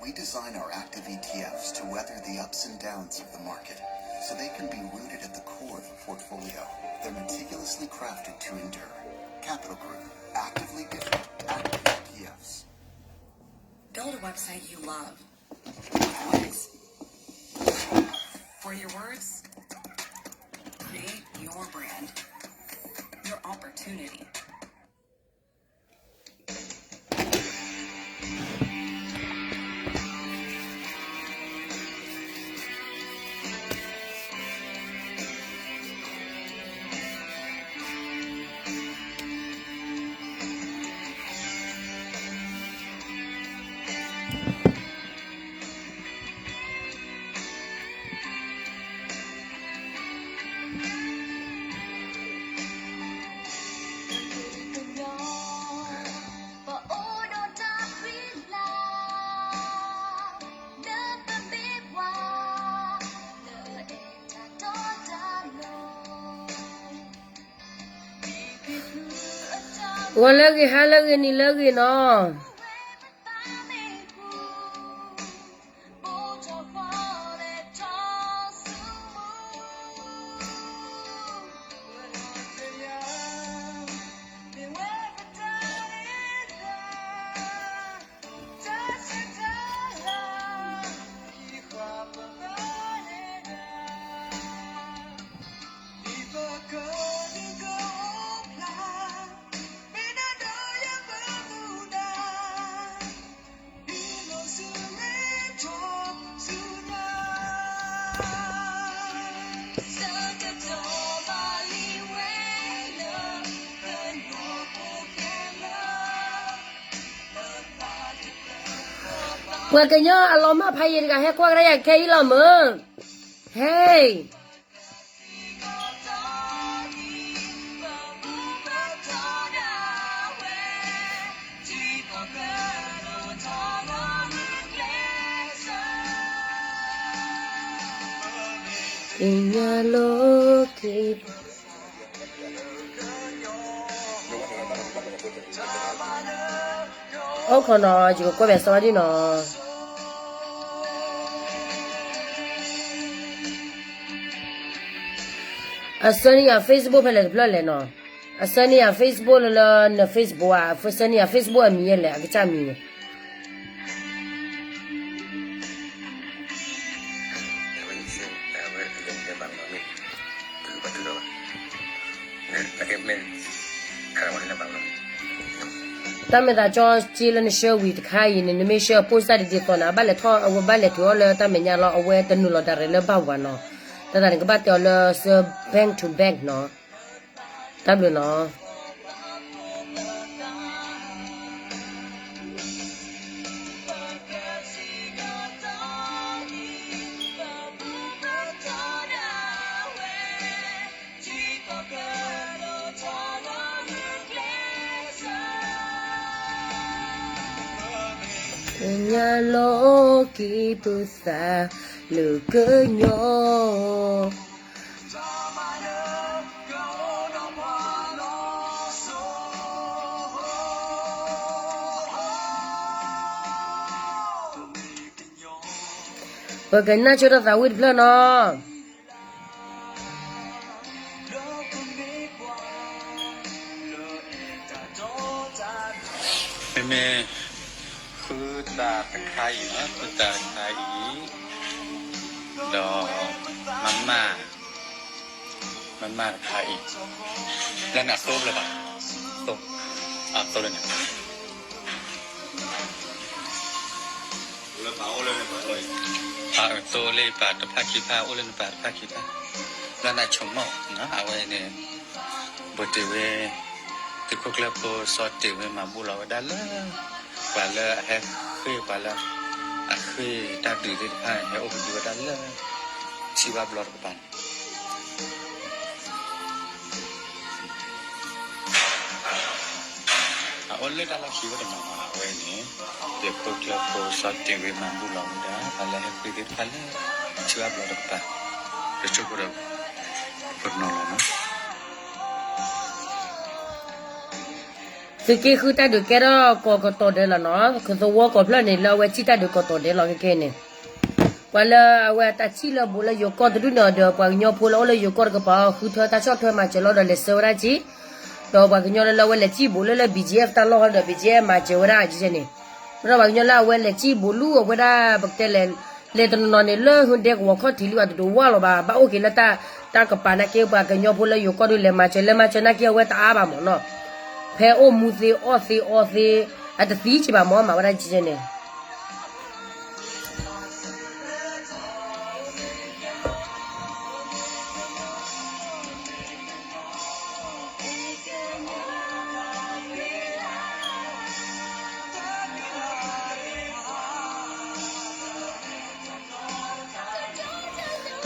We design our active E T Fs to weather the ups and downs of the market, so they can be rooted at the core of the portfolio. They're meticulously crafted to endure. Capital Group, actively different, active E T Fs. Build a website you love. With Wix. For your words, create your brand, your opportunity. Ghiၤလၢအဂ့ၤ, ဟါလၢအဂ့ၤ, နံၤလၢအဂ့ၤနီၤ. ပှၤကညီအလီၤမၢ်ဖးယံၤတဂၤ ဟဲကွၢ်ကဒါယၤခဲအံၤလီၤမၢ်. ဟဲ ကညီလိက့ၤ အိၣ်ခိးနီၤ ယကကွဲးဘၣ်စီဒ်နီၤ. အဆၢန့ၢ်ယၤ Facebook ဖဲလဲၣ်တဖျၢၣ်လဲၣ်နီၤ. အဆၢန့ၢ်ယၤ Facebook လၢလၢန Facebook ဧါ, အဆၢန့ၢ်ယၤ Facebook အမံၤယဲလဲၣ်, အကစၢ်မံၤန့ၣ် တၢ်မဲာ်သးကၠီက့လၢနဆှၢဝံၤတခါအံၤန့ၣ် နမ့ၢ်ဆှၢအ post တဒ်သိးန့ၣ် အဘၣ်လဲၤထီၣ် အဝဲဘၣ်လဲၤထုးအီၤလၢတၢ်မဲာ်ညါလီၤ, အဝဲတနုာ်လီၤ direct လၢဘၣ်ဝၤနီၤ. တၢ်သးန့ၣ် ကဘၣ်တဲအီၤလၢဆှၢ bank to bank နီၤ. တၢ်ဘျုးနီၤ. ကညီလိက့ၤပသးလၢကညီ ပကနၢ်ဆိတၢ်သးဝံၣ်တဖျၢၣ်နီၤ. မ့မ့ၢ် ဃုသးတခါအံၤနီၤ, ဃုသးတခါအံၤ, ဒီး မၤမၢ်, မၤမၢ်တခါအံၤ, လၢန့ၣ်အသိလၢဘၣ်, သိ, အသိလၢန့ၣ် အသိလၢနပာ်တဖၣ်ခံဖၣ်, အိၣ်လၢနပာ်တဖၣ်ခံဖၣ်, လၢနဆိကမိၣ်နီၤ, အဝဲန့ၣ် ဘိးတ့ၢ်ဝဲ, သုးခိၣ်ကျၢၢ်ဖိစီၤတ့ၢ်ဝဲမၤဘူၣ်လီၤဝဲဒၣ်လၢ ပှၤလၢအဟဲဃ့ၢ် ပှၤလၢအဃ့ၢ်တၢ်ဒုးသ့ၣ်တဖၣ်န့ၣ် ဟဲအိၣ်ကဒုဝဲဒၣ်လၢ ထံဘၣ်ဘျီတကပၤန့ၣ် အအိၣ်လၢတၢ်လီၢ်ခံဝဲတနီၤနီၤ အဝဲန့ၣ် သုးခိၣ်ကျၢၢ်ဖိစီၤတ့ၢ်ဝဲမၤဘူၣ်လီၤဝဲဒၣ် ပှၤလၢဟဲဃ့ၢ်သ့ၣ်တဖၣ်လၢ ထံဘၣ်ဘျီတကပၤ, ပဆိကမိၣ်ဒီး ပနီၤလီၤနီၤ. သုးက့ဃုတၢ်ဒုးကဲထီၣ်ကီးကတီၤဒဲးလီၤနီၤ, ကသဝီကီၢ်ဖျၢၣ်န့ၣ် လၢအဝဲစံၣ်တၢ်ဒုးကီးကတီၤဒဲးလီၤခဲကဲန့ၣ်, ပှၤလၢအဝဲအတၢ်စံၣ်လၢဘူးလၢယိၤကီၢ်တဒူၣ်န့ၣ်ဒီး ပှၤကညီဖိလၢအိၣ်လၢယိၤကီၢ်တကပၤ ဃုထၢတၢ်ဆီၣ်ထွဲမၤစၢၤလီၤဒီးလဲၤဆှၢဝဲဒၣ်က့ၤ, ဒီးပှၤကညီလၢလၢအဝဲလဲၤစံၣ်ဘူးလၢလၢ ဘီၣ်ကၠံၣ်အ့ၣ် တၢ်လီၢ်ဃီဒီး ဘီၣ်ကၠံၣ်အ့ၣ် မၤစၢၤဝဲဒၣ်ကဲန့ၣ်, ဒီးပှၤကညီလၢအဝဲလဲၤစံၣ်ဘူးလူၤအဝဲဒၣ် ပကတဲလဲၤ လဲၤတနီၤနီၤန့ၣ် လၢဟုဒဲကဝီၤခီၣ်ထံးလံဘၣ်တဒိးဝါလီၤဘၣ်, ဘၣ်အိၣ်က့ၤလၢတၢ်ကပၤနာ်က့ ပှၤကညီဖိလၢယိၤကီၢ်ဒုးလဲၤမၤစၢၤ လဲၤမၤစၢၤနာ်က့အဝဲတအါဘၣ်မၢ်နီၤ, ဖဲအိၣ်မူသ့အီၣ်သ့အီသ့ အတသံက့ၤဘၣ်မၢ် မၤဝဲဒၣ်ကဲန့ၣ်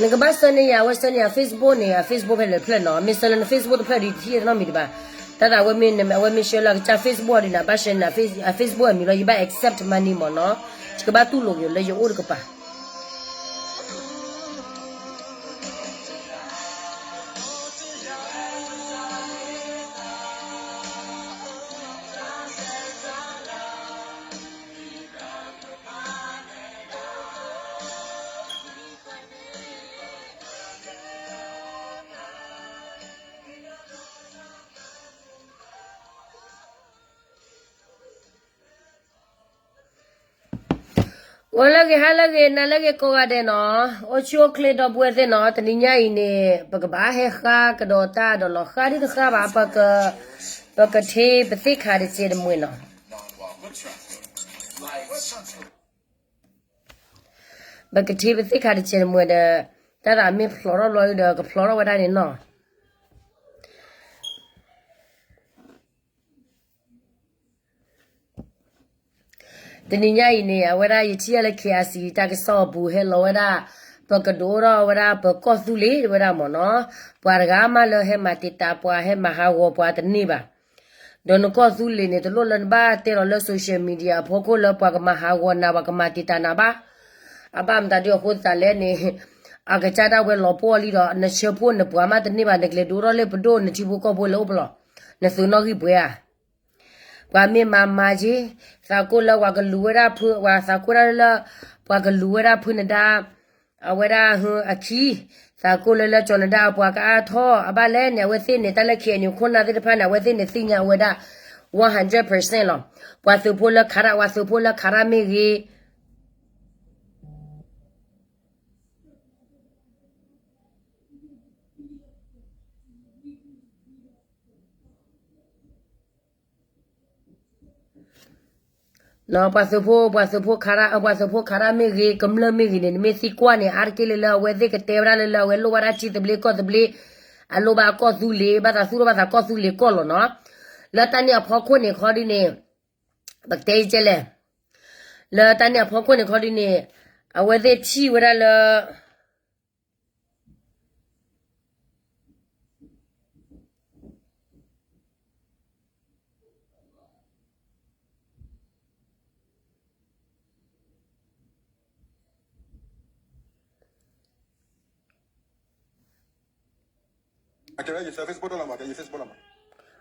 နကဘၣ်ဆှၢန့ၢ်ယၤ အဝဲဆှၢန့ၢ်ယၤ Facebook န့ၣ် အ Facebook ဖဲလဲၣ်တဖျၢၣ်နီၤ, မ့ၢ်ဆှၢလၢန Facebook တဖျၢၣ်ဒီး ယတထံၣ်နီတမံၤဒံးဘၣ်, တၢ်သးဝဲမ့ၢ် အဝဲမ့ၢ်ဆှၢလၢအကစၢ် Facebook ဒ်န့ၣ် ဘၣ်ဆှၢန့ၢ် အ Facebook အမံၤလီၤ, ယဘၣ် accept money မၢ်နီၤ, ယကဘၣ်တူၢ်လိာ်က့ၤလၢယအိၣ်တကပၤ ဂီၤလၢအဂ့ၤ ဟါလၢအဂ့ၤ နၤလၢအဂ့ၤကိးဂၤဒဲးနီၤ, အိၣ်ဆူၣ်အိၣ်ချ့ဒီပုၢ်ဝဲၢ်သ့ၣ်နီၤ, တနံၤညါအံၤန့ၣ် ပကဘၣ်ဟဲဃါကဒီးတၢ်ဒီးလီၤ, ဃါဒ်တဃါဘၣ်, ပကထ့ပသ့ၣ်ခါတစဲးတမှဲၤနီၤ, ပကထ့ပသ့ၣ်ခါတစဲးတမှဲၤဒီး တၢ်သးမ့ၢ်ဖျိးထီၣ်ဘျီဒီး ကဖျိးထီၣ်ဝဲဒၣ်န့ၣ်နီၤ. တနံၤညါအံၤန့ၣ် အဝဲဒၣ်ယထံၣ်လၢ KIC တၢ်ကစီၣ်အပူၤ ဟဲလီၤဝဲဒၣ် ပကဒိးအိၣ်ထီၣ်ဝဲဒၣ်ပကီၢ်သူလ့ၤဝဲဒၣ်မၢ်နီၤ, ပှၤတဂၤမးလၢဟဲမၤတံာ်တာ်ပှၤ ဟဲမၤဟးဂီၤပှၤတန့ၢ်ဘၣ်, ဒီးနကီၢ်သူလ့ၤန့ၣ် တလိၣ်လၢနဘၣ်တဲလီၤလၢ social media အဖီခိၣ်လၢပှၤကမၤဟးဂီၤနၤ ပှၤကမၤတံာ်တာ်နၤဘၣ်, အဘၣ်မတၤဒ်အဃိသတးလဲၣ်န့ၣ် အကစၢ်ဒၣ်ဝဲလီၤပှီၢ်လံဒီး နဆၢဖှိၣ်နပှၤမးတန့ၢ်ဘၣ်, နကလဲၤဒိးအိၣ်ထီၣ်လၢပဒိၣ် နထံဖိကီၢ်ဖိလၢအိၣ်ပလီၢ်, နသုးနီၣ်ဂံၢ်ပှဲၤဧါ. ပှၤမ့ၢ်မၤမၤက့ၤ, သးကိၢ်လၢပှၤကလူၤဝဲဒၣ်ဖု, ပှၤသးကိၢ်ဒၣ်လၢ ပှၤကလူၤဝဲဒၣ်ဖုနဒါ, အဝဲဒၣ်အခံ, သးကိၢ်လၢလၢကၠီၤနဒါ ပှၤကအါထီၣ်အဘၣ်လဲၣ်န့ၣ် အဝဲသ့ၣ်န့ၣ် တၢ်လၢ KNU ခိၣ်နၢ်သ့ၣ်တဖၣ်န့ၣ် အဝဲသ့ၣ်န့ၣ်သ့ၣ်ညါဝဲဒၣ် one hundred percent လီၤ. ပှၤသုးဖိလၢခးတၢ်, ပှၤသုးဖိလၢခးတၢ်မ့ၢ်ဂ့ၤ ပှၤသုးဖိ, ပှၤသုးဖိခးတၢ်, ပှၤသုးဖိခးတၢ်မ့ၢ်ဂ့ၤ, ကမျၢၢ်မ့ၢ်ဂ့ၤန့ၣ် နမ့ၢ်သံကွၢ်န့ၣ် အါတက့ၢ်လၢလၢအဝဲသ့ၣ်ကတဲဝဲဒၣ်လၢလၢ အဝဲလိၣ်ဘၣ်ဒၣ်ထံသဘျ့ကီၢ်သဘျ့, အလိၣ်ဘၣ်ကီၢ်သူလ့ၤ, ဘၣ်သးသူၣ်ထီၣ်ဘၣ်သးကီၢ်သူလ့ၤကီၢ်လီၤနီၤ. လၢတၢ်န့ၣ်အဖီခိၣ်န့ၣ်ခီဒ်န့ၣ်, ပကတဲကဲလဲၣ်, လၢတၢ်န့ၣ်အဖီခိၣ်န့ၣ်ခီဒ်န့ၣ်, အဝဲသ့ၣ်ထံၣ်ဝဲဒၣ်လၢ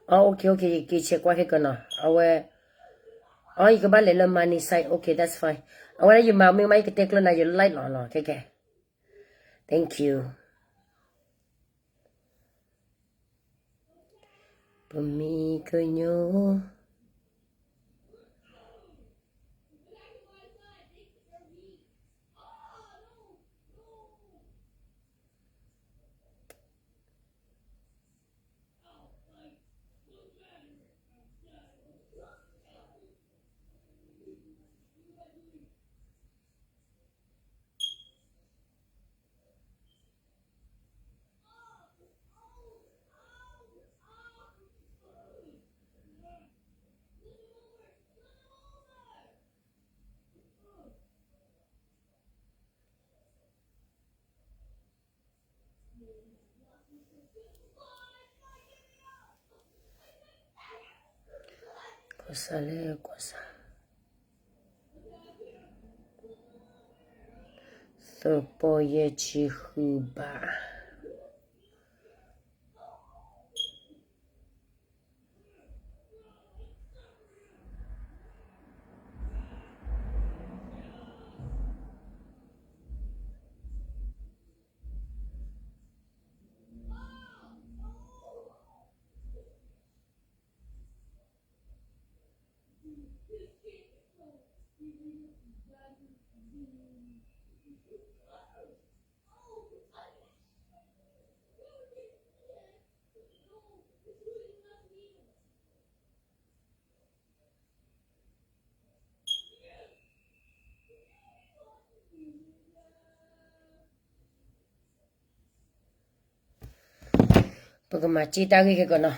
Okay, okay, ယက့ၤဆဲးကွၢ်ခဲကနီၤ, အဝဲ, အီ ယကဘၣ်လဲၤလၢ money site, okay, that's fine. အဝဲဒၣ်ယမၤမ့ၢ်မး ယကတဲကျၢၤနၤ ယ live လီၤလီၤ, ခဲကဲ, thank you. ပမံၤကညီ ကွၢ်စၢ်လဲၣ်, ကွၢ်စၢ်, သၢပီၢ်ယဲၢ်ဆံဃုဘး. ပကမၤစ့တၢ်ဂ့ၢ်ခဲကီးနီၤ.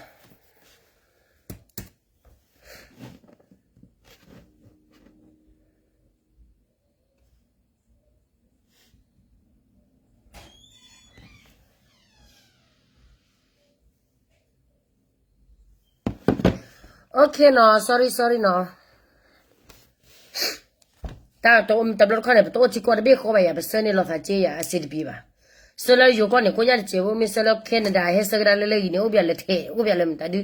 Okay နီၤ, sorry sorry နီၤ. တၢ်တအိၣ်မ့ၢ်တဘျီတခီၣ်န့ၣ် ပတအိၣ်ထံကီၢ်တဘ့ၣ်ဃီဘၣ်ယၤ, ပဆၢန့ၢ်လီၤသးက့ယၤ အဆင်တပြေဘၣ်. ဆၢလၢယိၤကီၢ်န့ၣ် ကိးညါတစဲးဖိ, မ့ၢ်ဆၢလၢ Canada ဟဲဆၢကဒါလၢလၢအံၤန့ၣ် အိၣ်ဘၣ်လၢထဲ အိၣ်ဘၣ်လၢမတၤဒု,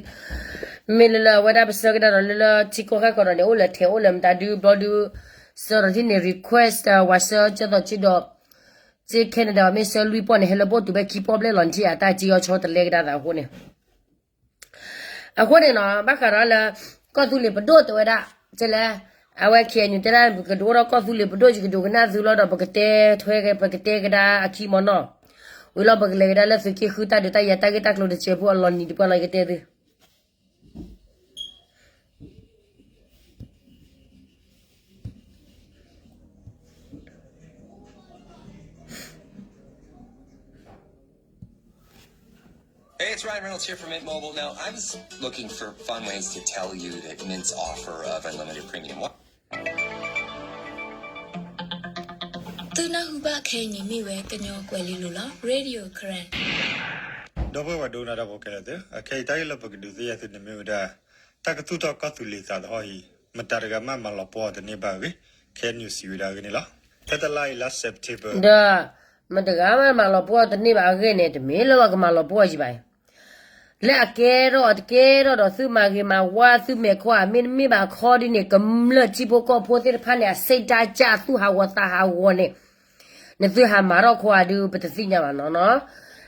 မ့ၢ်လၢလၢအဝဲဒၣ်ပဆၢကဒါဒီးလၢလၢထံကီၢ်ဃၣ်ကီးဒီးန့ၣ် အိၣ်လၢထဲအိၣ်လၢမတၤဒု ဘျီဒု, ဆၢဒီးထံၣ်န့ၣ် request ဝၤဆၢကၢသိးက့ဒီး, စ့ Canada မ့ၢ်ဆၢလွံၢ်ပီၢ်န့ၣ် ဟဲလၢဘိၣ်တုၤဖဲခံပီၢ်ဘျဲၣ်လီၤ နထံၣ်အတၢ်စ့အီၤဆီတလဲကဒါသးအဃိန့ၣ် အဃိန့ၣ်နီၤ ဘၣ်ဃးဒီးလၢ ကီၢ်သူလ့ၤပဒိၣ်တဲဝဲဒၣ်, ကဲလဲၣ်, အဝဲ K N U တဲဒၣ် ပကဒိၣ်ထီၣ်ကီၢ်သူလ့ၤပဒိၣ် ယကဒိးကနၣ်သုလီၤဒီး ပကတဲထွဲ ပကတဲကဒါအခံမ့ၢ်နီၤ, ဝံၤလီၤပကလဲၤကဒါလၢသုးက့ဃုတၢ်ဒုးတၢ်ယၤ တၢ်ဂ့ၢ်တၢ်ကျိၤတစဲးဖိအလီၤနံၤတပှၢ်လီၤ ယကတဲသု Hey, it's Ryan Reynolds here from Mint Mobile. Now, I was looking for fun ways to tell you that Mint's offer of unlimited premium. What? သုနၢ်ဟူဘၣ်ခဲအံၤန့ၣ်မ့ၢ်ဝဲကညီကွဲၤလ့လိၤလီၤ Radio Karen. ဒီပုၢ်ဝဲၢ်ဒိကနၣ်တၢ်ဖိခဲလၢာ်သ့ၣ်, အခဲအံၤတၢ်ဂ့ၢ်လၢပကဒုးသ့ၣ်ညါသုန့ၣ်မ့ၢ်ဝဲဒၣ် တၢ်ကသူၣ်ထီၣ်ကီၢ်သူလ့ၤသးသဟီၣ်အံၤ မတၤတဂၤမးမၤလီၤပှီၢ်အီၤတန့ၢ်ဘၣ်အဂ့ၢ်, K N U စံးဝဲဒၣ်အဂ့ၢ်န့ၣ်လီၤ. ဖဲတလါအံၤလါ September ဒီး မတၤတဂၤမးမၤလီၤပှီၢ်အီၤတန့ၢ်ဘၣ်အဂ့ၢ်န့ၣ် တမ့ၢ်လၢလီၤကမၤလီၤပှီၢ်အီၤယံၤဘၣ်. လၢအကဲထီၣ်အတကဲထီၣ်ဒီးသုမၤဂ့ၤမၤဝါသုမဲာ်ခွါ မ့တမ့ၢ်ဘၣ်အခီဒ်န့ၣ် ကမျၢၢ်ထံဖိကီၢ်ဖိသ့ၣ်တဖၣ်န့ၣ် အစ့တၢ်ကၢ်သူၣ်ဟးဂီၤသးဟးဂီၤန့ၣ် နသုဟးမၤထီၣ်ခွါဒုး ပတသ့ၣ်ညါဘၣ်နီၤနီၤ.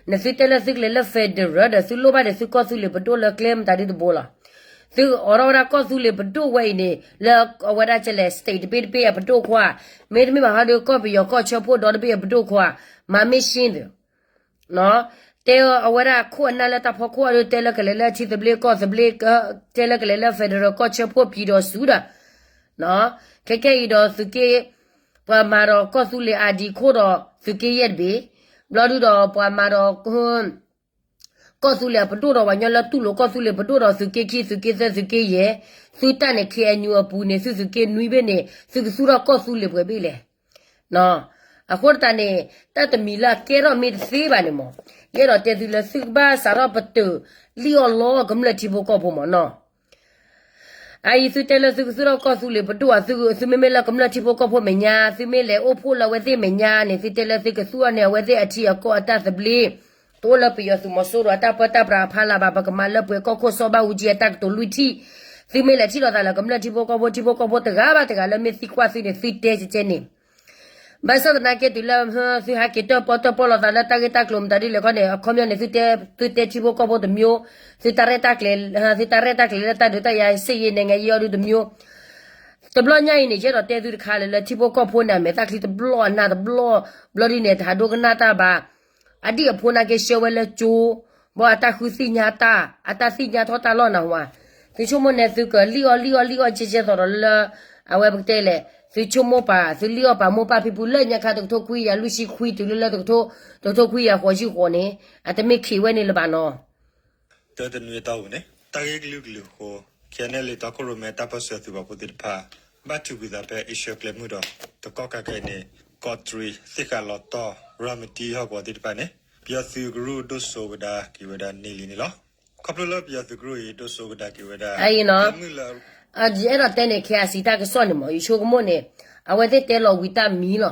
နသုတဲလၢသုကလဲၤလၢ federal ဒီး သုလိၣ်ဘၣ်ဒီးသုကီၢ်သူလ့ၤပဒိၣ်လၢကျဲမတၤဒုတဘိလီၤ. သုအိးထီၣ်ဝဲဒၣ်ကီၢ်သူလ့ၤပဒိၣ်ဝဲအံၤန့ၣ် လၢအဝဲဒၣ်ကဲလဲၣ် state တဘ့ၣ်တဘ့ၣ်အပဒိၣ်ခွါ, မ့တမ့ၢ်ဘၣ်ဟီဒုး ကီၢ်ပယီၤကီၢ်ဆၢဖှိၣ်ဒီတဘ့ၣ်အပဒိၣ်ခွါ, မၤမ့ၢ်ရှ့သု တဲအဝဲဒၣ်ခိၣ်အနၢ်လၢတၢ်ဖီခိၣ်အဒုး တဲလၢကလဲၤလၢထံသဘျ့ကီၢ်သဘျ့, တဲလၢကလဲၤလၢ federal ကီၢ်ဆၢဖှိၣ်ပံၤဒီးစူၤဒီး, ခဲကဲအံၤဒီးသုးက့ ပှၤမၤဒီးကီၢ်သူလ့ၤအါဒံခိၣ်ဒီးသုးက့ယဲၢ်တဘ့ၣ်, ဘျီဒုဒီးပှၤမၤဒီး ကီၢ်သူလ့ၤအပဒိၣ်ဒီးပှၤကညီလၢတူၢ်လိာ်ကီၢ်သူလ့ၤပဒိၣ်ဒီးသုးက့ခံ သုးက့သၢ သုးက့ယဲၢ်, သုတၢ်န့ၣ် K N U အပူၤန့ၣ် သုသုးက့နွံဘ့ၣ်န့ၣ် သုကသူၣ်ထီၣ်ကီၢ်သူလ့ၤပှဲၤဘ့ၣ်လဲၣ်. အဃိတၢ်န့ၣ် တၢ်တမံၤလၢအကဲထီၣ်မ့ၢ်တသ့ဘၣ်န့ၣ်မး, ယအဲၣ်ဒိးတဲသုလၢသုကဘၣ်စးထီၣ်ပတုာ်လံၣ်အီၣ်လီအီၣ်ကမျၢၢ်ထံဖိကီၢ်ဖိမးနီၤ. အအံၤသုတဲလၢသုကသူၣ်ထီၣ်ကီၢ်သူလ့ၤပဒိၣ်ဧါ, သုမ့မ့ၢ်လၢကမျၢၢ်ထံဖိကီၢ်ဖိမဲာ်ညါ, သုမ့ၢ်လဲၤအိၣ်ဖှိၣ်လၢအဝဲသ့ၣ်မဲာ်ညါန့ၣ် သုတဲလၢသုကသူၣ်ထီၣ်န့ၢ်အဝဲသ့ၣ်အထံအကီၢ်အတၢ်သဘျ့, တအိၣ်လၢပယီၤသုးမီၤစိရိၤအတၢ်ပၢတၢ်ပြးအဖီလာ်ဘၣ်, ပကမၤလၢပှဲၤကီၢ်ခိၣ်စီၤဘၣ်အူကၠံအတၢ်ကတိၤလွံၢ်ထံၣ်, သုမ့ၢ်လဲၤထံၣ်လိာ်သးလၢကမျၢၢ်ထံဖိကီၢ်ဖိ ထံဖိကီၢ်ဖိတဂၤဘၣ်တဂၤလၢမ့ၢ်သံကွၢ်သုန့ၣ် သုတဲကဲကဲန့ၣ် ဘၣ်ဆၣ်သနာ်က့တုၤလၢ သုဟဲက့ၤတၢၣ်ပီၣ်တၢၣ်ပီၣ်လိာ်သးလၢတၢ်ဂ့ၢ်တၢ်ကျိၤမတၤဒ်လဲၣ်ခီန့ၣ် အခီပညီန့ၣ် သုတဲထံဖိကီၢ်ဖိတမျိုး, သုတၢ်ရဲၣ်တၢ်ကျဲၤ, သုတၢ်ရဲၣ်တၢ်ကျဲၤလၢတၢ်ဒုးတၢ်ယၤ စစ်ရေး နိုင်ငံရေး အီၤဒုတမျိုး, တဘျီညါအံၤန့ၣ် ယအဲၣ်ဒိးတဲသုတခါလၢ လၢထံဖိကီၢ်ဖိန့ၣ် အမဲာ်သၣ်ချံတဘျီအနၢ်တဘျီ, ဘျီဒ်န့ၣ် တဟးဒိကနၣ်တၢ်ဘၣ်, အဒံၣ်အဖိနာ်က့ဆှၢဝဲလၢကၠိ, ဘၣ်အတၢ်ဃုသ့ၣ်ညါတၢ်, အတၢ်သ့ၣ်ညါထီၣ်တၢ်လီၢ်နၢ်ဟူဧါ, သုဆိကမိၣ်န့ၣ် သုကလံၣ်အီၣ်လံၣ်အီၣ်လံၣ်အီၣ်ကဲကဲသိးဒီးလၢ အဝဲပကတဲလဲၣ်, သုဆိကမိၣ်ပာ် သုလံၣ်အီၣ်ပာ်မိၢ်ပၢ်ဖံဖုလၢညါခါ တကထိခွံကယၤလွံၢ်ဆံခွံ တုၤလၢလၢတကထိ, တကထိခွံကယၤဃိးဆံဃိးန့ၣ် အတမ့ၢ်ခံးဝဲန့ၣ်လၢၤဘၣ်နီၤ. တၢတနွံအတီၢ်ပူၤန့ၣ် တၢ်ဂ့ၢ်ကလုာ်ကလုာ်အဃိ K N L A တီခိၣ်ရိၣ်မဲတၢ်ပၢၢ်ဆၢသုးပာ်ဖှိၣ်သ့ၣ်တဖၣ် ဘၣ်ထုးကွံာ်သးဖဲအ့ရှၢၣ်ကျဲမုၢ်ဒီး တကီၢ်ခါခဲအံၤန့ၣ် ကီးတရံး သ့ၣ်ဃာ်လီၤတီၢ် ရၤမတံဟီၣ်ကဝီၤသ့ၣ်တဖၣ်န့ၣ် ပယီၤသုးကရူၢ်ဒိၣ်စိကဒါက့ၤဝဲဒၣ်န့ၣ်လံန့ၣ်လီၤ. ခီဖျိလၢပယီၤသုးကရူၢ်အံၤ ဒိၣ်စိကဒါက့ၤဝဲဒၣ် အအံၤနီၤ, ယအဲၣ်ဒိးတဲန့ၣ် K I C တၢ်ကစီၣ်န့ၣ်မး ယဆိကမိၣ်န့ၣ် အဝဲသ့ၣ်တဲလီၤဝံၤတၢ်မံၤလီၤ.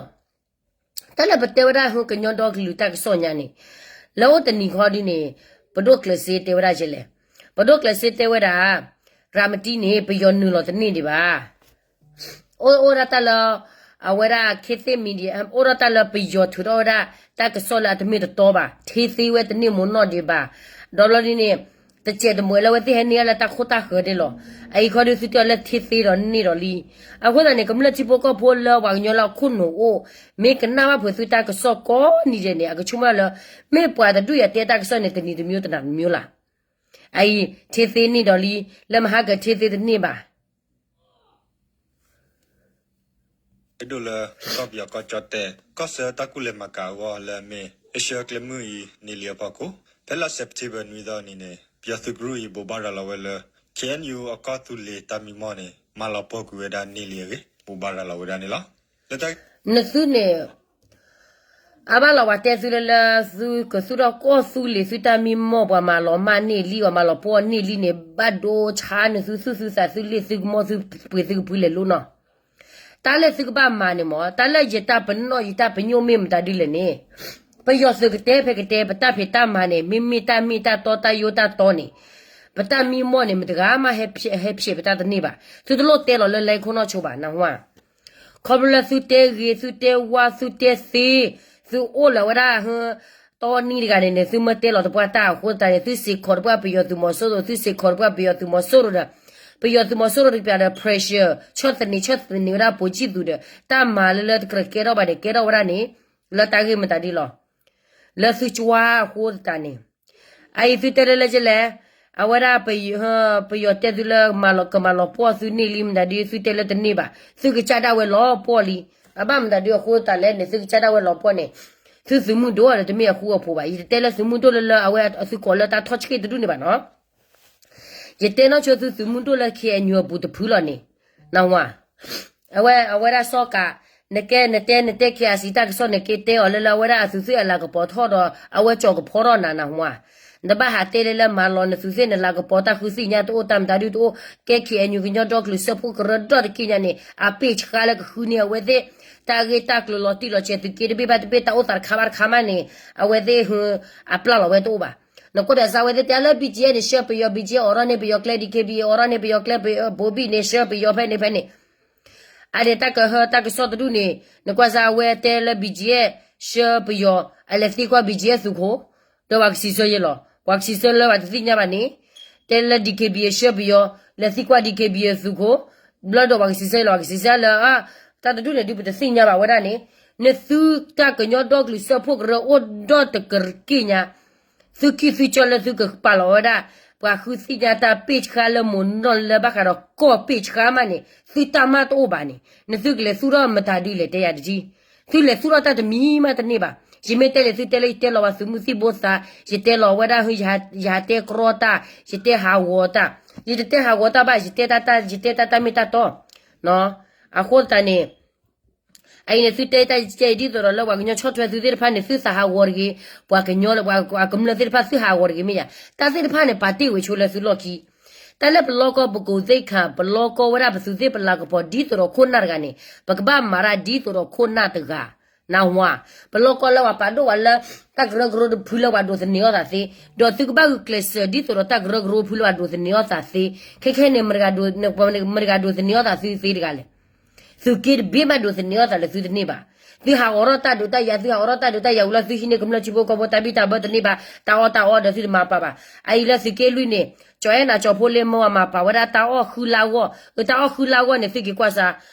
တၢ်လၢပတဲဝဲဒၣ်ဟိကညီဒီကလုာ်တၢ်ကစီၣ်ညါန့ၣ် လၢအိၣ်တနံၤခီဒ်န့ၣ် ပဒိၣ်ကျဲးစ့တဲဝဲဒၣ်ယဲလဲၣ်, ပဒိၣ်ကျဲးစ့တဲဝဲဒၣ် ရၤမတံန့ၣ် ပယီၤနုာ်လီၤတန့ၢ်ဒံးဘၣ် အိၣ်အိၣ်ဒၣ်တၢ်လၢ အဝဲဒၣ် ခေတ်သစ် Media အိၣ်ဒၣ်တၢ်လၢပယီၤထုးထီၣ်ဝဲဒၣ် တၢ်ကစီၣ်လၢအတမ့ၢ်တတီဘၣ်, ထေးသေးဝဲတန့ၢ်မိၢ်နီၢ်ဒံးဘၣ်, ဒီးဘျီဒ်န့ၣ် တစဲးတမှဲးလၢအဝဲသ့ၣ်ဟဲန့ၢ်ဒၣ်လၢတၢ်ခိၣ်တၢ်ဃၢၤဒၣ်လီၤ. အအံၤခီဒုးသုတဲအီၤလၢထေးသေးဒီးန့ၢ်ဒီးလံ. အဃိသတးန့ၣ် ကမျၢၢ်ထံဖိကီၢ်ဖိလၢပှၤကညီလၢအခိၣ်နူာ်အိၣ် မ့ၢ်ကနၣ်ဘၣ်ဖုးသုတၢ်ကစီၣ်ကိးနံၤဒဲးန့ၣ် အကဆိကမိၣ်လၢ မ့ၢ်ပှၤတဒူၣ်အံၤအတဲတၢ်ကစီၣ်န့ၣ် တနံၤတမျိုးတနံၤတမျိုးလီၤ. အအံၤ ထေးသေးန့ၢ်ဒီးလံ, လၢမဟါက ထေးသေးတန့ၢ်ဘၣ်. အဲၣ်ဒိးလၢ ကီၢ်ပယီၤကီၢ်ကၠီၣ်တဲၣ် ကီၢ်ဆၢတၢ်ကူၣ်လဲၤမၤကၤအဂီၢ်လၢအမ့ၢ် အ့ရှၢၣ်ကျဲမုၢ်အံၤန့ၣ်လံအဖီခိၣ် ဖဲလါစဲးပထ့ဘၢၣ်နွံသီအနံၤန့ၣ် ပယီၤသုးကရူၢ်အံၤဘိးဘၣ်ရၤလီၤဝဲလၢ ခ့ၣ်အဲၣ်ယူၣ် အကီၢ်သူလ့ၤတၢ်မံမီၢ်န့ၣ် မၤလီၤပှီၢ်ကွံာ်ဝဲဒၣ်န့ၢ်လံအဂ့ၢ် ဘိးဘၣ်ရၤလီၤဝဲဒၣ်န့ၣ်လီၤ. လၢတၢ် နသုန့ၣ် အါဘၣ်လီၤ ပှၤတဲသုလၢလၢ သုကသူၣ်ထီၣ်ကီၢ်သူလ့ၤ သုတၢ်မံမီၢ် ပှၤမၤလီၤမၢ်န့ၢ်လံ ပှၤမၤလီၤပှီၢ်န့ၢ်လံန့ၣ် ဘၣ်ဒိဆါနသုသူၣ်သုသး သုလ့ၣ်သုကမီၢ် သုပှ့ၤသုကဖုလဲၤလိနီၤ. တၢ်လၢသုကဘၣ်မၤန့ၣ်မ့ၢ် တၢ်လၢယတၢ်ပနီၣ်ယတၢ်ပညိၣ်မ့ၢ်မတၤဒ်လဲၣ်န့ၣ်, ပယီၤသုးကတဲဖဲကတဲ ပတၢ်ဖံးတၢ်မၤန့ၣ် မ့မ့ၢ်တၢ်မ့ၢ်တၢ်တီ တၢ်ယိတၢ်တီန့ၣ်, ပတၢ်မံမီၢ်န့ၣ် မတဂၤမးဟဲဖျဲးပတၢ်တန့ၢ်ဘၣ်. သုတလိၣ်တဲလီၤလၢလၢခိၣ်နီၢ်ဆိဘၣ် နၢ်ဟူဧါ. ခီဖျိလၢသုတဲဂ့ၤ သုတဲဝါ သုတဲသ့, သုအိၣ်လၢဝဲဒၣ် တီနံတဂၤန့ၣ်န့ၣ် သုမ့ၢ်တဲလီၤတပှၢ်တၢ်အဃိသတးန့ၣ် သုစ့ၢ်ကီးတပှၢ်ပယီၤသုးမီၤစိရိၤ သုစ့ၢ်ကီးတပှၢ်ပယီၤသုးမီၤစိရိၤဒီး ပယီၤသုးမီၤစိရိၤတကပၤဒီး pressure ဆီၣ်သနံး ဆီၣ်သနံးဝဲဒၣ်ပိာ်ကံၣ်သူးဒီး တၢ်မၤလၢလၢတကြၢးကဲထီၣ်ဘၣ်န့ၣ် ကဲထီၣ်ဝဲဒၣ်န့ၣ် လၢတၢ်ဂ့ၢ်မတၤဒ်လီၤ. လၢသုကဝါအဃိသတးန့ၣ် အအံၤသုတဲလၢလၢကလဲၣ်, အဝဲဒၣ် ပယီၤတဲသုလၢ ကမၤလီၤပှီၢ်သုန့ၢ်လံမတၤဒ် သုတဲလၢတန့ၢ်ဘၣ်, သုကစၢ်ဒၣ်ဝဲလီၤပှီၢ်လံ. အဘၣ်မတၤဒ်အဃိသတးလဲၣ်န့ၣ် သုကစၢ်ဒၣ်ဝဲလီၤပှီၢ်န့ၣ် သုသုးမုၢ်ဒိၣ်ဒီးတမ့ၢ်အဃူအဖိးဘၣ်. ယတတဲလၢသုးမုၢ်ဒိၣ်လၢလၢအဝဲသုကိးလၢတၢ်ထီၣ်ဆံးတဒူၣ်န့ၣ်ဘၣ်နီၤ. ယတဲနီၢ်ဆိသုသုးမုၢ်ဒိၣ်လၢ ခ့ၣ်အဲၣ်ယူၣ် အပူၤတဖုလီၤန့ၣ်, နၢ်ဟူဧါ. အဝဲ အဝဲဒၣ်စီၤကး, နကဲ နတဲ နတဲ ခ့ၣ်အဲၣ်စံၣ် တၢ်ကစီၣ်န့ၣ် က့ၤတဲအီၤလၢလၢအဝဲဒၣ်အသုးသ့ၣ်အလၤကပီၤထီၣ်ဒီး အဝဲကၠီၤကဖီထီၣ်နၤ နၢ်ဟူဧါ. နတဘၣ်ဟးတဲလၢလၢမၤလီၤနသုးသ့ၣ် နလၤကပီၤတၢ်ဃုသ့ၣ်ညါတအိၣ် တၢ်မတၤဒုတအိၣ်, ကဲ ခ့ၣ်အဲၣ်ယူၣ် ကညီဒီကလုာ်စၢဖှိၣ်ကရၢဒီတက့ၢ်ညါန့ၣ် အပ့ၢ်ဆှါလၢကဃုန့ၢ်အဝဲသ့ၣ် တၢ်ဂ့ၢ်တၢ်ကျိၤလီၤတံၢ်လီၤဆဲး သုးက့တဘ့ၣ်ဘၣ်တဘ့ၣ် တၢ်အိၣ်သးတခါဘၣ်တခါမးန့ၣ် အဝဲသ့ၣ် အပျၢ်လီၤဝဲတအိၣ်ဘၣ်. နကွၢ်ဒီးစးဝဲသ့ၣ်တဲလၢ ဘံၣ်ကၠံၣ်အဲၣ် န့ၣ် ဆှၢပယီၤ ဘံၣ်ကၠံၣ်အဲၣ် အိးထီၣ်န့ၢ်ပယီၤကျဲ ဒံၣ်ခ့ဘံၣ် အိးထီၣ်န့ၢ်ပယီၤကျဲ ဘိဘံၣ်န့ၣ် ဆှၢပယီၤဖဲန့ၣ်ဖဲန့ၣ် အဒဲးတၢ်ကဟၢတၢ်ကစီၣ်တဒူၣ်န့ၣ် နကွၢ်စးအဝဲတဲလၢ ဘံၣ်ကၠံၣ်အဲၣ် ဆှၢပယီၤ အလဲၤသံကွၢ် ဘံၣ်ကၠံၣ်အဲၣ် သုးခိၣ်, ဒီးပှၤကစံးဆၢယဲလီၤ. ပှၤကစံးဆၢလၢပှၤတသ့ၣ်ညါဘၣ်န့ၣ် တဲလၢ ဒံၣ်ခ့ဘံၣ် ဆှၢပယီၤ လဲၤသံကွၢ် ဒံၣ်ခ့ဘံၣ် သုးခိၣ်, ဘျီဒီးပှၤကစံးဆၢယဲလီၤ. ပှၤကစံးဆၢလၢ တၢ်တဒူၣ်န့ၣ်ဒုး ပတသ့ၣ်ညါဘၣ်ဝဲဒၣ်န့ၣ်, နသုတၢ်ကညီဒီကလုာ်စၢဖှိၣ်ကရၢအိၣ်ဒီတက့ၢ်ညါ သုခံသုကၠီလၢသုကပာ်လီၤဝဲဒၣ် ပှၤဃုသ့ၣ်ညါတၢ်ပ့ၢ်ဆှါလၢမိၢ်နီၢ်လၢဘၣ်ဃးဒီးကီၢ်ပ့ၢ်ဆှါမးန့ၣ် သုတၢ်မၤတအိၣ်ဘၣ်န့ၣ် နသုကလဲၤသူၣ်ထီၣ်မတၤဒုလဲၣ် တဲယၤတက့ၢ်. သုလဲၤသူၣ်ထီၣ်တၢ်တမံၤမးတန့ၢ်ဘၣ်. ယမ့ၢ်တဲလဲၤသုတဲလၢ ယတဲလီၤပှၤသုးမုၢ်သံၣ်ဘိသး, ယတဲလီၤဝဲဒၣ် ယဟးတဲကြီတၢ်, ယတဲဟးဂီၤတၢ်, ယတတဲဟးဂီၤတၢ်ဘၣ်, ယတဲတၢ်တၢ်, ယတဲတၢ်တၢ်မ့ၢ်တၢ်တီ အဃိသတးန့ၣ် အအံၤန့ၣ် သုတဲတၢ်ကဲအံၤဒ်သိးဒီးလၢပှၤကညီဆီၣ်ထွဲသုသ့ၣ်တဖၣ်န့ၣ် သုသးဟးဂီၤတဂ့ၤ, ပှၤကညီလၢပှၤကမျၢၢ်သ့ၣ်တဖၣ်သုဟးဂီၤတဂ့ၤမ့ၢ်ယါ, တၢ်သ့ၣ်တဖၣ်န့ၣ် ပာ်တ့ၢ်ဝဲဆိလၢသုလီၢ်ခံ, တၢ်လၢပလီၢ်ကီၢ်ပကိးသ့ၣ်ခါ ပလီၢ်ကီၢ်ဝဲဒၣ်ပသုးသ့ၣ်ပလၤကပီၤဒ်သိးဒီးခိၣ်နၢ်တဂၤန့ၣ် ပကဘၣ်မၤတၢ်ဒ်သိးဒီးခိၣ်နၢ်တဂၤ နၢ်ဟူဧါ. ပလီၢ်ကီၢ်လၢပှၤပာ်ဒိၣ်ဝဲလၢ တၢ်ကရၢကရိတဖုလၢပှၤဒိးသန့ၤအီၣ်သးသ့, ဒီးသုကဘၣ်ဂုာ်ကျဲးစၢးဒ်သိးဒီးတၢ်ကရၢကရိဖုလၢပှၤဒိးသန့ၤအီၣ်သးသ့, ခဲခဲန့ၣ် မတဂၤဒိးသန့ၤအီၣ်သးသုသ့တဂၤလဲၣ်. သုးက့တဘ့ၣ်ဘၣ်ဒိးသန့ၤအီၣ်သးလၢသုတန့ၢ်ဘၣ်. သုဟးအိးထီၣ်တၢ်ဒုးတၢ်ယၤ, သုဟးအိးထီၣ်တၢ်ဒုးတၢ်ယၤဝံၤလီၤ သုဟံးန့ၢ်ကမျၢၢ်ထံဖိကီၢ်ဖိတၢ်ဘံၣ်တၢ်ဘၢတန့ၢ်ဘၣ်, တၢ်အီၣ်တၢ်အီဒီးသုတမၤပာ်ဘၣ်. အအံၤလၢသုးက့လွံၢ်န့ၣ် ကၠီၤအဲၣ်နၤကၠီၤဖိလ့မၢဝၤမၤပာ်ဝဲဒၣ် တၢ်အီၣ်ဃုလါဂီၢ်, တၢ်အီၣ်ဃုလါဂီၢ်န့ၣ် သုက့ၤကွၢ်စါ,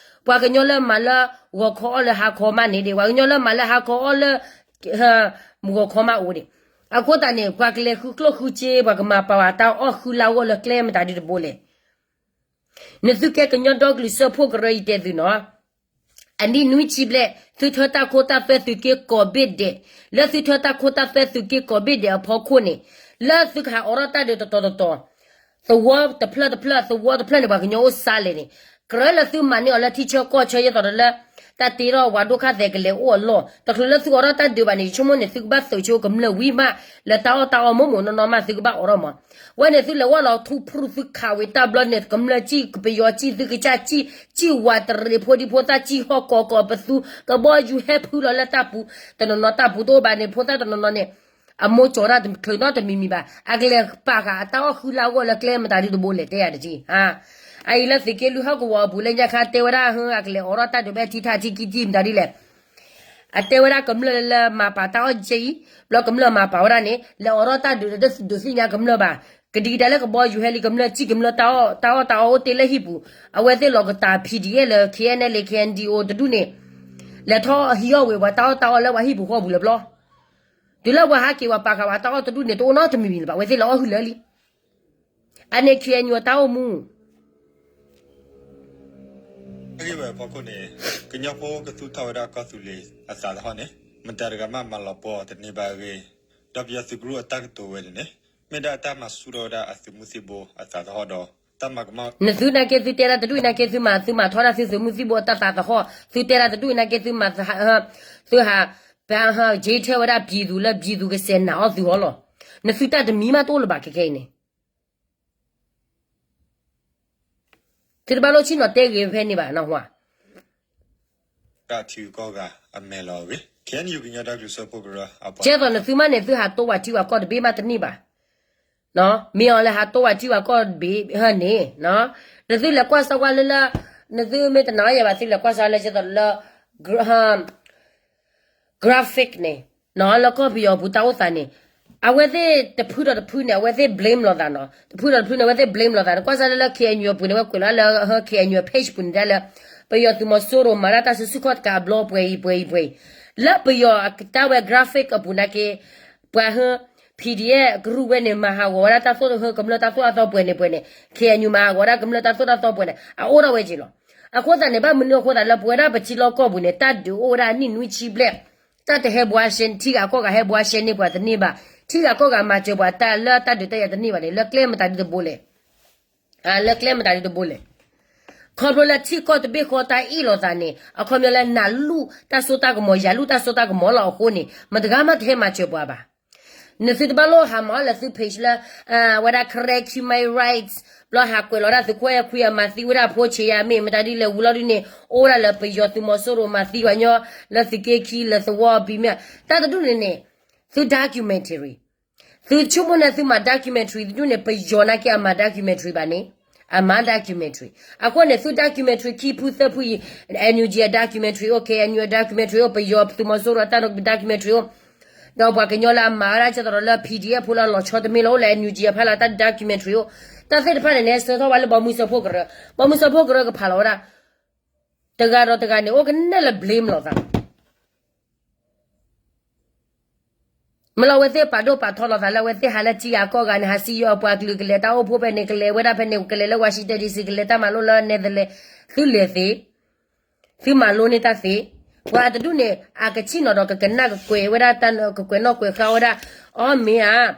ပှၤကညီလၢမၤလၢ ဂီၤခီအီၣ်လၢဟါခီမးန့ၣ်ဒံး, ပှၤကညီလၢမၤလၢဟါခီအီၣ်လၢ ဂီၤခီမးအိၣ်ဒံး. အဃိသတးန့ၣ် ပှၤကလဲၤဃုကျိၣ်ဃုစ့ ပှၤကမၤပာ်ဝဲတၢ်အီၣ်ဃုလါဂီၢ်လၢကျဲမတၤဒုတဘိလဲၣ်. နသုကဲကညီဒီကလုာ်စၢဖှိၣ်ကရၢအံၤတဲသုနီၤ, အနံၣ်နွံဆံဘျဲၣ် သုထၢတၢ်ခိတၢ်သွဲသုးက့ကိးဘ့ၣ်ဒဲး, လၢသုထၢတၢ်ခိတၢ်သွဲသုးက့ကိးဘ့ၣ်ဒဲးအဖီခိၣ်န့ၣ်, လၢသုကဟးအိးထီၣ်တၢ်ဒုးတတီၤတတီၤ, သဝီတဖျၢၣ်တဖျၢၣ် သဝီတဖျၢၣ်န့ၣ် ပှၤကညီအိၣ်စါလဲၣ်န့ၣ်, ကြၢးလၢသုမၤန့ၢ်အီၤလၢထံဆၢကီၢ်ဆၢ ယဲသိးဒီးလၢ တၢ်တ့ထီၣ်ဝၤဒိၣ်ခါသဲးကလဲၤအိၣ်အလီၢ်, တချုးလၢသုအိးထီၣ်တၢ်ဒုးဘၣ်န့ၣ် ယဆိကမိၣ်န့ၣ် သုကဘၣ်သုးဆိကမျၢၢ်ဝံၤမး လၢတၢ်အီၣ်တၢ်အီမိၢ်မိၢ်နီၢ်နီၢ်မး သုကဘၣ်အိးထီၣ်မး. ဝဲန့ၣ်သုလဲၤဝဲလီၤထူဖရူၣ် သုခးဝံၤတၢ်ဘျီန့ၣ် ကမျၢၢ်စံၣ် ပယီၤစံၣ် သုကစၢ်စံၣ် စံၣ်ဝးတရံးဖိဒံဖိသၣ် စံၣ်ဟီၣ်ကီၤကီၤပသူ ကဘီယူၤဟဲဖုလီၤလၢတၢ်ပူၤ, တနီၤနီၤတၢ်ပူၤတအိၣ်ဘၣ်န့ၣ် ဖိသၣ်တနီၤနီၤန့ၣ် အမိၢ်ကၠီၤတၢ်တချုးနီတမံၤမံၤဘၣ်, အကလဲၤပာ်ဃာ်အတၢ်အီၣ်ဃုလါဂီၢ်လၢကျဲမတၤဒုတဘိလဲၣ် တဲယၤတက့ၢ်. အအံၤလၢသုးက့လွံၢ်ဟီၣ်ကဝီၤအပူၤလၢညါခါတဲဝဲဒၣ် အကလဲၤအိးထီၣ်တၢ်ဒုးဘၣ်ထံထးထံကံကံမတၤဒုလဲၣ်. အတဲဝဲဒၣ်ကမျၢၢ်လၢမၤပာ်တၢ်အီၣ်ကဲအံၤ, ဘျီကမျၢၢ်မၤပာ်ဝဲဒၣ်န့ၣ် လဲၤအိးထီၣ်တၢ်ဒုးဒီးတဒုးသ့ၣ်ညါကမျၢၢ်ဘၣ်, ကဒံကဒါလၢကဘီယူၤဟဲလံ ကမျၢၢ်စံၣ် ကမျၢၢ်တၢ်အီၣ်တၢ်အီအိၣ်တ့ၢ်လၢဟံၣ်ပူၤ, အဝဲသ့ၣ်လီၤကတၢၢ် ဖံးဒံးအဲၣ် လၢ ခ့ၣ်အဲၣ်နဲၣ်လ့ ခ့ၣ်အဲၣ်နဲၣ်လ့ တဒူၣ်န့ၣ် လဲၤထီၣ်ဟံးအီၣ်ဝဲပှၤတၢ်အီၣ်တၢ်အီလၢပှၤဟံၣ်ပူၤဃီပူၤလၢၤဘျီ တုၤလၢပှၤဟးက့ၤပှၤပာ်ဃာ်ပှၤတၢ်အီၣ်တဒူၣ်န့ၣ် တအိၣ်နီတမံၤမံၤလၢၤဘၣ်, အဝဲသ့ၣ်လီၤအီၣ်ဃုာ်လၢာ်လံ. အန့ၣ် ခ့ၣ်အဲၣ်ယူၣ် အတၢ်အိၣ်မူ အဂ့ၢ်ဝဲအဖီခိၣ်န့ၣ် ကညီဖိကသူၣ်ထီၣ်ဝဲဒၣ်ကီၢ်သူလ့ၤအသးသဟီၣ်န့ၣ် မတၤတဂၤမးမၤလီၤပှီၢ်တန့ၢ်ဘၣ်အဂ့ၢ်, ဒီးပယီၤသုးကရူၢ်အတၢ်ကတိၤဝဲန့ၣ်န့ၣ် မ့ၢ်ဒၣ်တၢ်မၤဆူၣ်ထီၣ်ဝဲဒၣ်အသုးမုၢ်သံၣ်ဘိအသးသဟီၣ်ဒီး တၢ်မၤကမၣ် နသုနာ်က့သုတဲဒၣ်တဒူၣ်အံၤနာ်က့သုမၤ သုမၤထီၣ်ဒၣ်သုသုးမုၢ်သံၣ်ဘိအတၢ်သးသဟီၣ် သုတဲဒၣ်တဒူၣ်အံၤနာ်က့သုမၤ သုဟး ပဟး ယ့ထဲဝဲဒၣ်ပျံၤသူလၢပျံၤသူကစဲးနာ်အီၣ်သုဟီၣ်လီၤ. နသုတၢ်တမံၤမးတအိၣ်လၢၤဘၣ်ခဲခဲအံၤန့ၣ် သုတဘၣ်လိၣ်ဆ့ၣ်နီၤတဲဂ့ၤဖဲန့ၣ်ဘၣ်နီၤဟါ ကဲသိးနသုမးန့ၣ် သုဟးတိဝဲထံဝဲကီၢ်တဘ့ၣ်မးတန့ၢ်ဘၣ်. မ့ၢ်အီၤလၢဟးတိဝဲထံဝဲကီၢ်တဘ့ၣ်ဟဲန့ၣ် နသုလဲၤကွၢ်စၢၤကွၢ်လၢလၢ နသုမ့ၢ်တနာ်ယဲဘၣ် သုလဲၤကွၢ်စၢၤလၢကဲသိးလၢ graphic န့ၣ် လၢကီၢ်ပယီၤပူၤတၢ်အိၣ်သးန့ၣ် အဝဲသ့ၣ်တဖုဒီးတဖုန့ၣ် အဝဲသ့ၣ် blame လိာ်သးနီၤ တဖုဒီးတဖုန့ၣ် အဝဲသ့ၣ် blame လိာ်သးန့ၣ် ကွၢ်စၢၤလၢလၢ K N U အပူၤန့ၣ် ဝဲကွဲးလီၤလၢ K N U page ပူၤန့ၣ်ဒၣ်လၢ ပယီၤသုးမီၤစိရိၤမၤဒၣ်တၢ်စုဆူၣ်ခီၣ်တကးအဘျီပှဲၤအံၤပှဲၤအံၤပှဲၤအံၤ လၢပယီၤတၢ်ဝဲ graphic အပူၤနာ်က့ ပှၤဟၢ P D F ကရူၢ်ဝဲန့ၣ် မၤဟးဂီၤဝဲဒၣ်တၢ်သိၣ်ဟၢကမျၢၢ်တၢ်သိၣ်တၢ်သီပှဲၤန့ၣ်ပှဲၤန့ၣ် K N U မၤဟးဂီၤဝဲဒၣ်ကမျၢၢ်တၢ်သိၣ်တၢ်သီပှဲၤန့ၣ် အအိၣ်ထီၣ်ဝဲက့ၤလီၤ. အဃိသတးန့ၣ် ဘၣ်မနုၤအဃိသတးလၢပဝဲဒၣ်ပထံလီၢ်ကီၢ်ပူၤန့ၣ် တၢ်ဒုးအိၣ်ဝဲဒၣ်နံၣ်နွံဆံဘျဲၣ် တၢ်တဟဲဘှါရှဲ ထံဂၤကီၢ်ဂၤဟဲဘှါရှဲန့ၢ်ပှၤတန့ၢ်ဘၣ် ထံဂၤကီၢ်ဂၤမၤစၢၤပှၤတၢ်လၢတၢ်ဒုးတၢ်ယၤတန့ၢ်ဘၣ်န့ၣ် လၢကျဲမတၤဒုတဘိလဲၣ် လၢကျဲမတၤဒုတဘိလဲၣ်. ခီဖျိလၢထံကီၢ်တဘ့ၣ်ဃီတၢ်အ့ၣ်လိာ်သးန့ၣ် အခီပညီလၢနၤလူၢ်တၢ်စိတၢ်ကမီၤ ယၤလူၢ်တၢ်စိတၢ်ကမီၤလီၤအဃိန့ၣ် မတဂၤမးတဟဲမၤစၢၤပှၤဘၣ်. နသုတဘၣ်လိၣ်ဟးမၤအီၣ်လၢသု page လၢ ဝဲဒၣ် Karen Human Rights ဘျီဟးကွဲးလီၤဒၣ်သုးခိၣ်အဲၣ်ခွံအမၤသံဝဲဒၣ်ဖိဆံးယၤမ့ၢ် မတၤဒ်လဲၣ်ဝံၤလီၤဒ်န့ၣ် အိၣ်ဝဲဒၣ်လၢပယီၤသုးမီၤစိရိၤမၤသံဝဲညီ လၢသုးက့ခံလၢသဝီဘံမ့ၢ် တၢ်တဒူၣ်န့ၣ်န့ၣ် သု documentary သုဆိကမိၣ်န့ၣ်သုမၤ documentary တဒူၣ်န့ၣ် ပယီၤနာ်က့အမၤ documentary ဘၣ်န့ၣ် အမၤ documentary အဃိန့ၣ် သု documentary ခံဖုသၢဖုအံၤ N U G အ documentary အိၣ် K N U အ documentary အိၣ် ပယီၤသုးမီၤစိရိၤအတၢ် documentary အိၣ် ဒီးပှၤကညီလၢအမၤဝဲဒၣ်ကဲသိးဒီးလၢ P D F ဖိလၢအလီၤဆီတမ့ၢ်လၢအိၣ်လၢ N U G အဖီလာ်တၢ် documentary အိၣ် တၢ်သ့ၣ်တဖၣ်န့ၣ် နဟဲဆှၢထီၣ်ဝဲလၢဘီမုၢ်စၢဖှိၣ်ကရၢ ဘီမုၢ်စၢဖှိၣ်ကရၢကဖးလီၤဝဲဒၣ် တဂၤဒီးတဂၤန့ၣ် အိၣ်ကနဲၣ်လၢ blame လိာ်သး မ့ၢ်လၢအဝဲသ့ၣ်ပာ်ဒိၣ်ပာ်ထီလိာ်သးလၢအဝဲသ့ၣ်ဟးလၢထံဂၤကီၢ်ဂၤန့ၣ် ဟးစံၣ်ယီၤအပှၤကလုာ်ကလဲၤတၢ်အိၣ်ဖှိၣ်ဖဲန့ၣ် ကလဲၤဝဲဒၣ်ဖဲန့ၣ် ကလဲၤလၢ Washington D C ကလဲၤတၢ်မၤလိလၢ Netherlands သုလဲၤသ့ သုမၤလိန့ၢ်တၢ်သ့ ပှၤတဒူၣ်န့ၣ် အကဆ့ၣ်နီၤဒီးကကနၣ်ကကွဲးဝဲဒၣ်တၢ် ကကွဲးနီၣ်ကွဲးဃါဝဲဒၣ် အီမ့ၢ်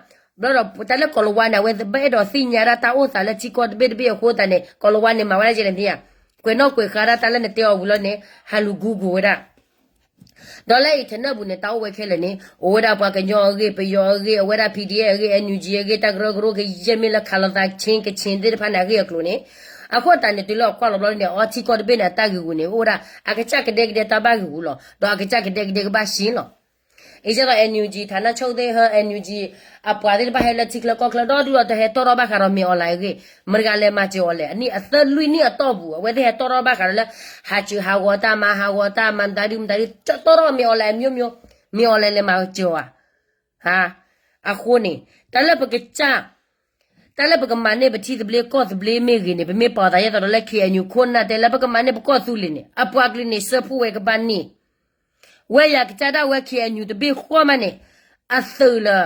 ဧါ ဘျီဒီးတၢ်လၢကီၤလၤဝါန့ၣ် အဝဲဘၣ်အဲၣ်ဒိးသ့ၣ်ညါဒၣ်တၢ်အိၣ်သးလၢထံကီၢ်တဘ့ၣ်တဘ့ၣ်အဃိသတးန့ၣ် ကီၤလၤဝါန့ၣ်မၤဝဲဒၣ်ကဲလဲၣ်မ့ၢ်ဧါ ကွဲးနီၣ်ကွဲးဃါဒၣ်တၢ်လၢနတဲအီၤဝံၤလီၤန့ၣ် ဟးလူၤ Google ဝဲဒၣ် ဒီးလၢ internet ပူၤန့ၣ် တၢ်အိၣ်ဝဲခဲလၢာ်န့ၣ် အိၣ်ဝဲဒၣ်ပှၤကညီအဂ့ၢ် ပယီၤအဂ့ၢ် အဝဲဒၣ် P D F အဂ့ၢ် N U G အဂ့ၢ် တၢ်ကရၢကရိကယဲၢ်မ့ၢ်လၢခးလိာ်သး chain က chain သ့ၣ်တဖၣ်န့ၣ် အဂ့ၢ်အကျိၤန့ၣ် အဃိသတးန့ၣ် တုၤလၢအကွၢ်လီၤဘျီန့ၣ် အီထံကီၢ်တဘ့ၣ်န့ၣ် အတၢ်ဂ့ၢ်ဂူာ်န့ၣ် အိၣ်ဝဲဒၣ် အကစၢ်ကဒဲကဒဲတၢ်ဘၣ်ဂ့ၢ်ဂူာ်လီၤ ဒီးအကစၢ်ကဒဲကဒဲကဘၣ်ရှဲလီၤ အံၤကဲသိး N U G ဌာနချုပ်သ့ၣ်ဟၢ N U G အပှၤသ့ၣ်တဖၣ်ဟဲလၢထံချၢကီၢ်ချၢဒီဒူၣ်ဒီး တဟဲတီၢ်ထီၣ်ဘၣ်ဃးဒီးမ့ၢ် online အဂ့ၢ် မတဂၤလဲၤမၤစၢၤအီၤလဲၣ် အနံၣ်အသၢလွံၢ်နံၣ်အတီၢ်ပူၤ အဝဲသ့ၣ်ဟဲတီၢ်ထီၣ်ဘၣ်ဃးဒီးလၢ ဟးစၢၤဟးဂီၤတၢ် မၤဟးဂီၤတၢ် မၤမတၤဒုမတၤဒု တီၢ်ထီၣ်မ့ၢ် online အမျိုးမျိုး မ့ၢ် online လဲၤမၤစၢၤအီၤ အဃိန့ၣ် တၢ်လၢပကစၢ် တၢ်လၢပကမၤန့ၢ်ပထံသဘျ့ကီၢ်သဘျ့မ့ၢ်ဂ့ၤန့ၣ် ပမ့ၢ်ပာ်သးယဲသိးဒီးလၢ K N U ခိၣ်နၢ်တဲလၢပကမၤန့ၢ်ပကီၢ်သူလ့ၤန့ၣ် အပှၤကလုာ်န့ၣ် စၢဖှိၣ်ဝဲကဘၣ်န့ၢ် ဝဲယၤကစၢ်ဒၣ်ဝဲ K N U တဘ့ၣ်ဃီမးန့ၣ် အသုးလၢ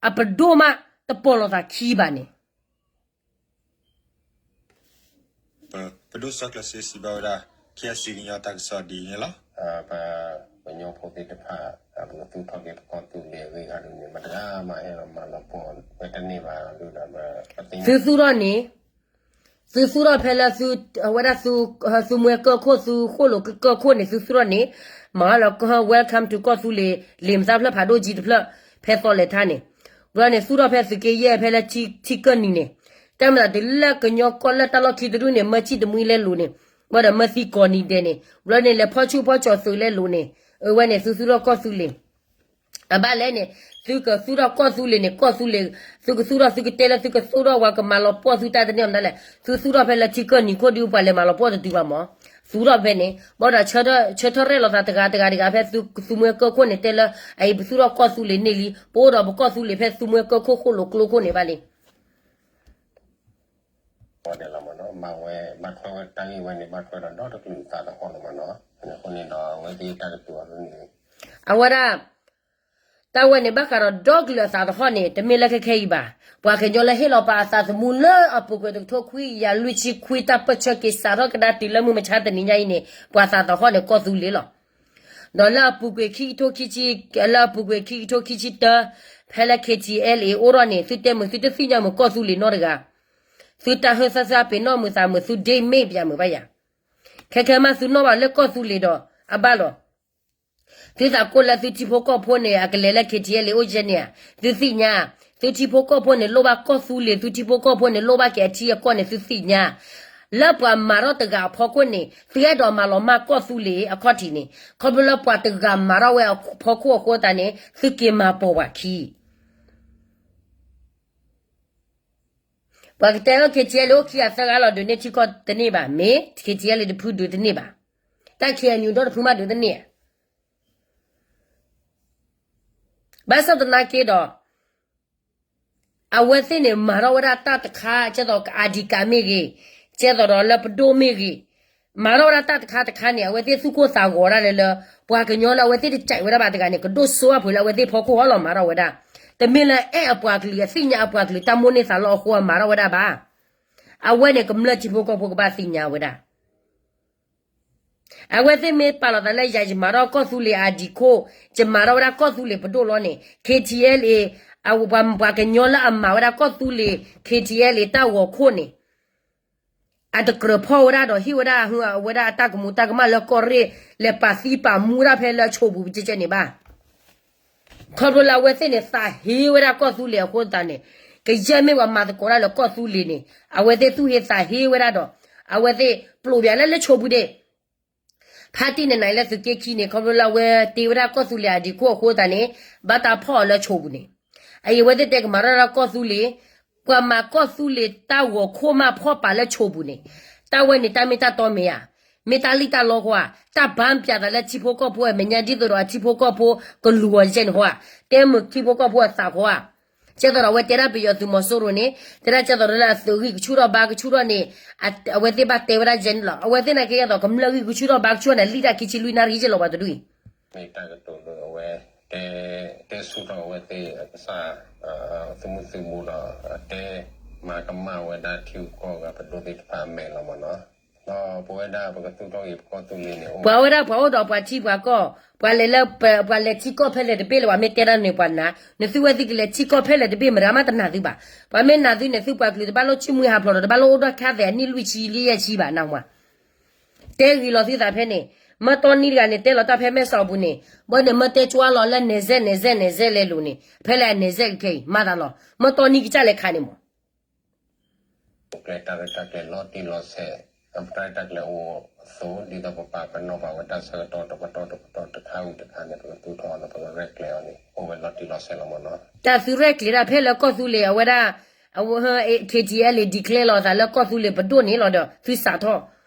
အပဒိၣ်မးတပိာ်လိာ်သးခံဘၣ်န့ၣ် ပဒိၣ်စီၤကျၢၤစ့စံးဘၣ်ဝဲဒၣ် K I C ကညီတၢ်ကစီၣ်ဒ်အံၤန့ၣ်လီၤ. ပကညီဖိသ့ၣ်တဖၣ် ပကသူၣ်ထီၣ်က့ၤပကီၢ်သူလ့ၤအဂ့ၢ်ဂၤဒ်န့ၣ် မတဂၤမးဟဲလီၤမၤလီၤပှီၢ်ဝဲတန့ၢ်ဘၣ်ဒီး သုသူၣ်ထီၣ်န့ၣ် သုသူၣ်ထီၣ်ဖဲလၢ အဝဲဒၣ် သုမှဲကၢၢ်ခိၣ် သုဃိၣ်လိာ်ကၢၢ်ခိၣ်န့ၣ် သုသူၣ်ထီၣ်န့ၣ် မၤလီၤကဟၢ welcome to ကီၢ်သူလ့ၤ လံာ်မသၣ်ဖျၢၣ်ဖးဒိၣ်ကၠံတဖျၢၣ် ဖဲသီလဲၤထါန့ၣ် ဘျီန့ၣ် သူၣ်ထီၣ်ဖဲသုးက့ယဲၢ်ဖဲလၢထံကၢၢ်နံၤန့ၣ် တၢ်မၤသးတုၤလၢကညီကီၢ်လၢတၢ်လီၢ်ခံတဒူၣ်န့ၣ် မၢဆံၣ်တမှံလဲလိာ်န့ၣ် ဘၣ်ဒီးမၢသံကိးနံၤဒဲးန့ၣ် ဘျီန့ၣ် လဲၤဖီၣ်ဆူၣ်ဖီၣ်ကၠီၤသုးလဲလိာ်န့ၣ် အဝဲန့ၣ် သုသူၣ်ထီၣ်ကီၢ်သူလ့ၤ အဘၣ်လဲၣ်န့ၣ် သုကသူၣ်ထီၣ်ကီၢ်သူလ့ၤန့ၣ် ကီၢ်သူလ့ၤ သုကသူၣ်ထီၣ် သုကတဲလၢသုကသူၣ်ထီၣ်ဝဲကမၤလီၤပှီၢ်သုတၢ်တန့ၢ်အီၤမတၤလဲၣ် သုသူၣ်ထီၣ်ဖဲလၢထံကၢၢ်နံၤခိၣ်ဒုးပှၤလဲၤမၤလီၤပှီၢ်တတုၤဘၣ်မး သူၣ်ထီၣ်ဖဲန့ၣ် ဘၣ်ဒီး ဆၢထၢၣ်ရဲၣ်လီၤသးတဂၤတဂၤတဂၤဖဲ သုမှဲကၢၢ်ခိၣ်န့ၣ် တဲလၢ အအံၤပသူၣ်ထီၣ်ကီၢ်သူလ့ၤန့ၣ်လံ ပအိၣ်ဒီးပကီၢ်သူလ့ၤဖဲသုမှဲကၢၢ်ခိၣ်ဃိၣ်လိာ်ကျိခိၣ်န့ၣ်ဘၣ်လံ ဝဲဒၣ်လီၤမးနီၤ မၤဝဲ ဘၣ်ထွဲဝဲတၢ်ဂ့ၢ်ဝဲန့ၣ် ဘၣ်ထွဲဒီးဒီတကလုာ်သးသဟီၣ်လီၤမးနီၤ အဃိန့ၣ်ဒီး အဝဲသ့ၣ်တၢ်ကတိၤအဂ့ၢ်န့ၣ် အဝဲဒၣ် တၢ်ဝဲန့ၣ် ဘၣ်ဃးဒီးဒီကလုာ်အသးသဟီၣ်န့ၣ် တမ့ၢ်လၢခဲခဲအံၤဘၣ်. ပှၤကညီလၢဟ့ၣ်လီၤပာ်အသးသမူလၢအပူၤကွံာ်တကထိခွံကယၤလွံၢ်ဆံခွံ တၢ်ပၢၢ်ဆၢက့ၤစးထီၣ်ကဒါတုၤလၢမုၢ်မဆါတနံၤညါအံၤန့ၣ် ပှၤသးသဟီၣ်န့ၣ် ကီၢ်သူလ့ၤလီၤ. ဒီးလၢအပူၤကွံာ်ခံကထိခံဆံ လၢအပူၤကွံာ်ခံကထိခံဆံတၢ ဖဲလၢ K T L A အိၣ်ထီၣ်န့ၣ် သုတဲမုာ်သုတသ့ၣ်ညါမုာ်ကီၢ်သူလ့ၤနီတဂၤ, သုတၢ်ဟၢသၢသၢပ့ၤနီၣ်မုာ်သးမုာ်သုဒ့မ့ၢ်ပၠးမုာ်ဘၣ်ယၤ, ခဲခဲမးသုနီၣ်ဘၣ်လၢကီၢ်သူလ့ၤဒီး အဘၣ်လီၤ. သုသးကိၢ်လၢသုထံဖိကီၢ်ဖိန့ၣ် အကလဲၤလၢ K T L A အိၣ်ယဲၢ်န့ၣ်ဧါ, သုသ့ၣ်ညါ, သုထံဖိကီၢ်ဖိန့ၣ်လိၣ်ဘၣ်ကီၢ်သူလ့ၤ, သုထံဖိကီၢ်ဖိန့ၣ် လိၣ်ဘၣ်က့ၤအထံအကီၢ်န့ၣ် သုသ့ၣ်ညါ, လၢပှၤမၤထီၣ်တဂၤအဖီခိၣ်န့ၣ် သုအဲၣ်ဒိးမၤလီၤမၢ်ကီၢ်သူလ့ၤအခီၣ်ထံးန့ၣ်, ခီဖျိလၢပှၤတဂၤမၤထီၣ်ဝဲအဖီခိၣ်အဃိသတးန့ၣ် သုက့ၤမၤပိာ်ပှၤခံ ပှၤကတဲလၢ K T L A အိၣ်ခံဂၤသၢဂၤလီၤ ဒုးန့ၢ်ထံကီၢ်တန့ၢ်ဘၣ်, မ့ၢ် K T L A တဖုဒုးတန့ၢ်ဘၣ်, တၢ် K N U ဒီတဖုမးဒုးတန့ၢ်ဧါ. ဘၣ်ဆၣ်သနာ်က့ဒီး အဝဲသ့ၣ်န့ၣ် မၤထီၣ်ဝဲဒၣ်တၢ်တခါ ကဲသိး ကအါဒံကးမ့ၢ်ဂ့ၤ, ကဲသိးဒီးလၢပဒိၣ်မ့ၢ်ဂ့ၤ, မၤထီၣ်ဝဲဒၣ်တၢ်တခါတခါန့ၣ် အဝဲသ့ၣ်သူၣ်ကိၢ်သးဂီၤဒၣ်လၢလၢ ပှၤကညီလၢအဝဲသ့ၣ်တကးဝဲဒၣ်ဘၣ်တဂၤန့ၣ် ကဒိၣ်စိအီၤဖိလၢအဝဲသ့ၣ်ဖီခိၣ်အီလီၤမၤထီၣ်ဝဲဒၣ်, တမ့ၢ်လၢအဲၣ်အပှၤကလုာ် အသ့ၣ်ညါအပှၤကလုာ်တၢ်မိၣ်န့ၢ်သးလီအဃိအမၤထီၣ်ဝဲဒၣ်ဘၣ်. အဝဲန့ၣ်ကမျၢၢ်ထံဖိကီၢ်ဖိကဘၣ်သ့ၣ်ညါဝဲဒၣ် အဝဲသ့ၣ်မ့ၢ်ပာ်လီၤသးလၢယၤ ယမၤထီၣ်ကီၢ်သူလ့ၤအဒံခိၣ်, ယမၤထီၣ်ဝဲဒၣ်ကီၢ်သူလ့ၤပဒိၣ်လီၤန့ၣ် K T L A, အဝဲပှၤ ပှၤကညီလၢအမၤဝဲဒၣ်ကီၢ်သူလ့ၤ K T L A တၢ်ဂီၤခိၣ်န့ၣ် အတကြၢးဖီၣ်ဝဲဒၣ်ဒီးဟ့ၣ်ဝဲဒၣ် အဝဲဒၣ်အတၢ်ကမူးတၢ်ကမၣ်လၢကီၢ်ရ့ၣ် လဲၤပာ်သံပာ်မူဒၣ်ဖဲလၢဆိးပူၤကဲကဲန့ၣ်ဘၣ်. ခီဖျိလၢအဝဲသ့ၣ်န့ၣ် သးဟ့ဝဲဒၣ်ကီၢ်သူလ့ၤအဃိသတးန့ၣ် ကယဲၢ်မ့ၢ်ပှၤမၤသကိးတၢ်လၢကီၢ်သူလ့ၤန့ၣ် အဝဲသ့ၣ်သူၣ်ဟ့သးဟ့ဝဲဒၣ်ဒီး အဝဲသ့ၣ်ပျိးပၠးလၢလၢဆိးပူၤဒ့ၣ် ဖါတံၢ်န့ၣ်နၤလၢသုးက့ခံန့ၣ် ခီဖျိလၢအဝဲတ့ဝဲဒၣ်ကီၢ်သူလ့ၤအဒံခိၣ်အဃိသတးန့ၣ် ဘၣ်တၢ်ဖီၣ်အီၤလၢဆိးပူၤန့ၣ် အအံၤအဝဲသ့ၣ်တဲကမၤထီၣ်ဒၣ်ကီၢ်သူလ့ၤ, ပှၤမၤကီၢ်သူလ့ၤတၢ်ဂီၤခိၣ်မးဖီၣ်ပာ်လၢဆိးပူၤန့ၣ်, တၢ်ဝဲန့ၣ်တၢ်မ့ၢ်တၢ်တီမ့ၢ်ဧါ, မ့ၢ်တၢ်လံၣ်တၢ်လီဃိဧါ, တၢ်ဘၣ်ပၠးသးလၢထံဖိကီၢ်ဖိအမဲာ်ညါ ဒ်သိးဒီးအထံဖိကီၢ်ဖိကလူၤအီၤကဲန့ၣ်ဃိဧါ, တဲမုာ်ထံဖိကီၢ်ဖိအသးဃိဧါ. ကဲသိးဒီးအဝဲတဲဒၣ်ပယီၤသုးမီၤစိရိၤန့ၣ် တဲဒၣ်ကဲသိးဒီးလၢအသုးဂံၢ်ကဆူၣ်ထီၣ်ဘါကဆူၣ်ထီၣ်န့ၣ်, အဝဲသ့ၣ်ဘၣ်တဲဝဲဒၣ်ယဲန့ၣ်လီၤ. အဝဲသ့ၣ်နာ်က့ယဲသိးကမျၢၢ်ဂံၢ်ကဆူၣ်ထီၣ်ဘါကဆူၣ်န့ၣ် လံၣ်တၢ်ခံဆံလွံၢ်နၣ်ရံၣ်ယဲလီၤပှၤတဒူၣ်အံၤ မ့ၢ်တၢ်ကတိၤလၢအဝဲ တဲ တဲဆူၣ်ထီၣ်အဝဲသ့ၣ်အကစၢ် သုးမုၢ်သုးမူဒီး တဲမၤကမၣ်ဝဲဒၣ်ထံဂုၤကီၢ်ဂၤပဒိၣ်သ့ၣ်တဖၣ်အမဲာ်လီၤမ့ၢ်နီၤ. ဒီးပဝဲဒၣ်ပကသူၣ်ထီၣ်ဂ့ၤပကီၢ်သူလ့ၤန့ၣ် ပှၤဝဲဒၣ်ပှၤအိၣ်ဒီးပှၤထံပှၤကီၢ်, ပှၤလဲၤလၢ ပှၤလဲၤထံကီၢ်ဖဲလဲၣ်တဘ့ၣ်လၢၤဘၣ် မ့ၢ်တဲဒၣ်န့ၣ်ပှၤနာ်, နသုဝဲသုကလဲၤထံကီၢ်ဖဲလဲၣ်တဘ့ၣ် မတၤမးတနာ်သုဘၣ်. ပှၤမ့ၢ်နာ်သုန့ၣ် သုပှၤကလုာ်တဘၣ်လိၣ်ဆ့ၣ်မှံဟးဖျိးဒီး တဘၣ်လိၣ်အိၣ်ဒီးခါသဲးအနံၣ်လွံၢ်ဆံလံယဲၢ်ဆံဘၣ် နၢ်ဟူဧါ. တဲဂ့ၤလီၤသုသးဖဲန့ၣ်, မၢတီနံတဂၤန့ၣ် တဲလီၤတၢ်ဖဲမဲၢ်ဆီးပူၤန့ၣ်, ဘၣ်န့ၣ်မၢတဲကွၢ်လီၤလၢနဲၣ်စဲးနဲၣ်စဲးနဲၣ်စဲးလဲၤလိၤန့ၣ် ဖဲလဲၣ်အနဲၣ်စဲးကခဲအံၤ မၤသးလီၤ. မၢတီနံကစၢ်လဲၤခးန့ၣ်မး ကျဲတၢ်ရဲၣ်တၢ်ကျဲၤလီၤတံၢ်လီၤဆဲး, တၢ်ရဲၣ်တၢ်ကျဲၤအိၣ်အသိး ဒ်သိးပပာ်ပနီၣ်ဘၣ်ဝဲတၢ်ဆၢကတီၢ်တပတီၢ်တပတီၢ်တခါဝံၤတခါန့ၣ် ပကသူၣ်ထီၣ်ဒီးပကရဲၣ်ကျဲၤအီၤန့ၣ် အိၣ်ဝဲလီၤတံၢ်လီၤဆဲးလီၤမ့ၢ်နီၤ. တၢ်သုရဲၣ်ကျဲၤတၢ်ဖဲလၢကီၢ်သူလ့ၤအဝဲဒၣ် အဝဲ K T L A declare လီၤသးလၢကီၢ်သူလ့ၤပဒိၣ်န့ၣ်လီၤဒီး သုစးထီၣ်.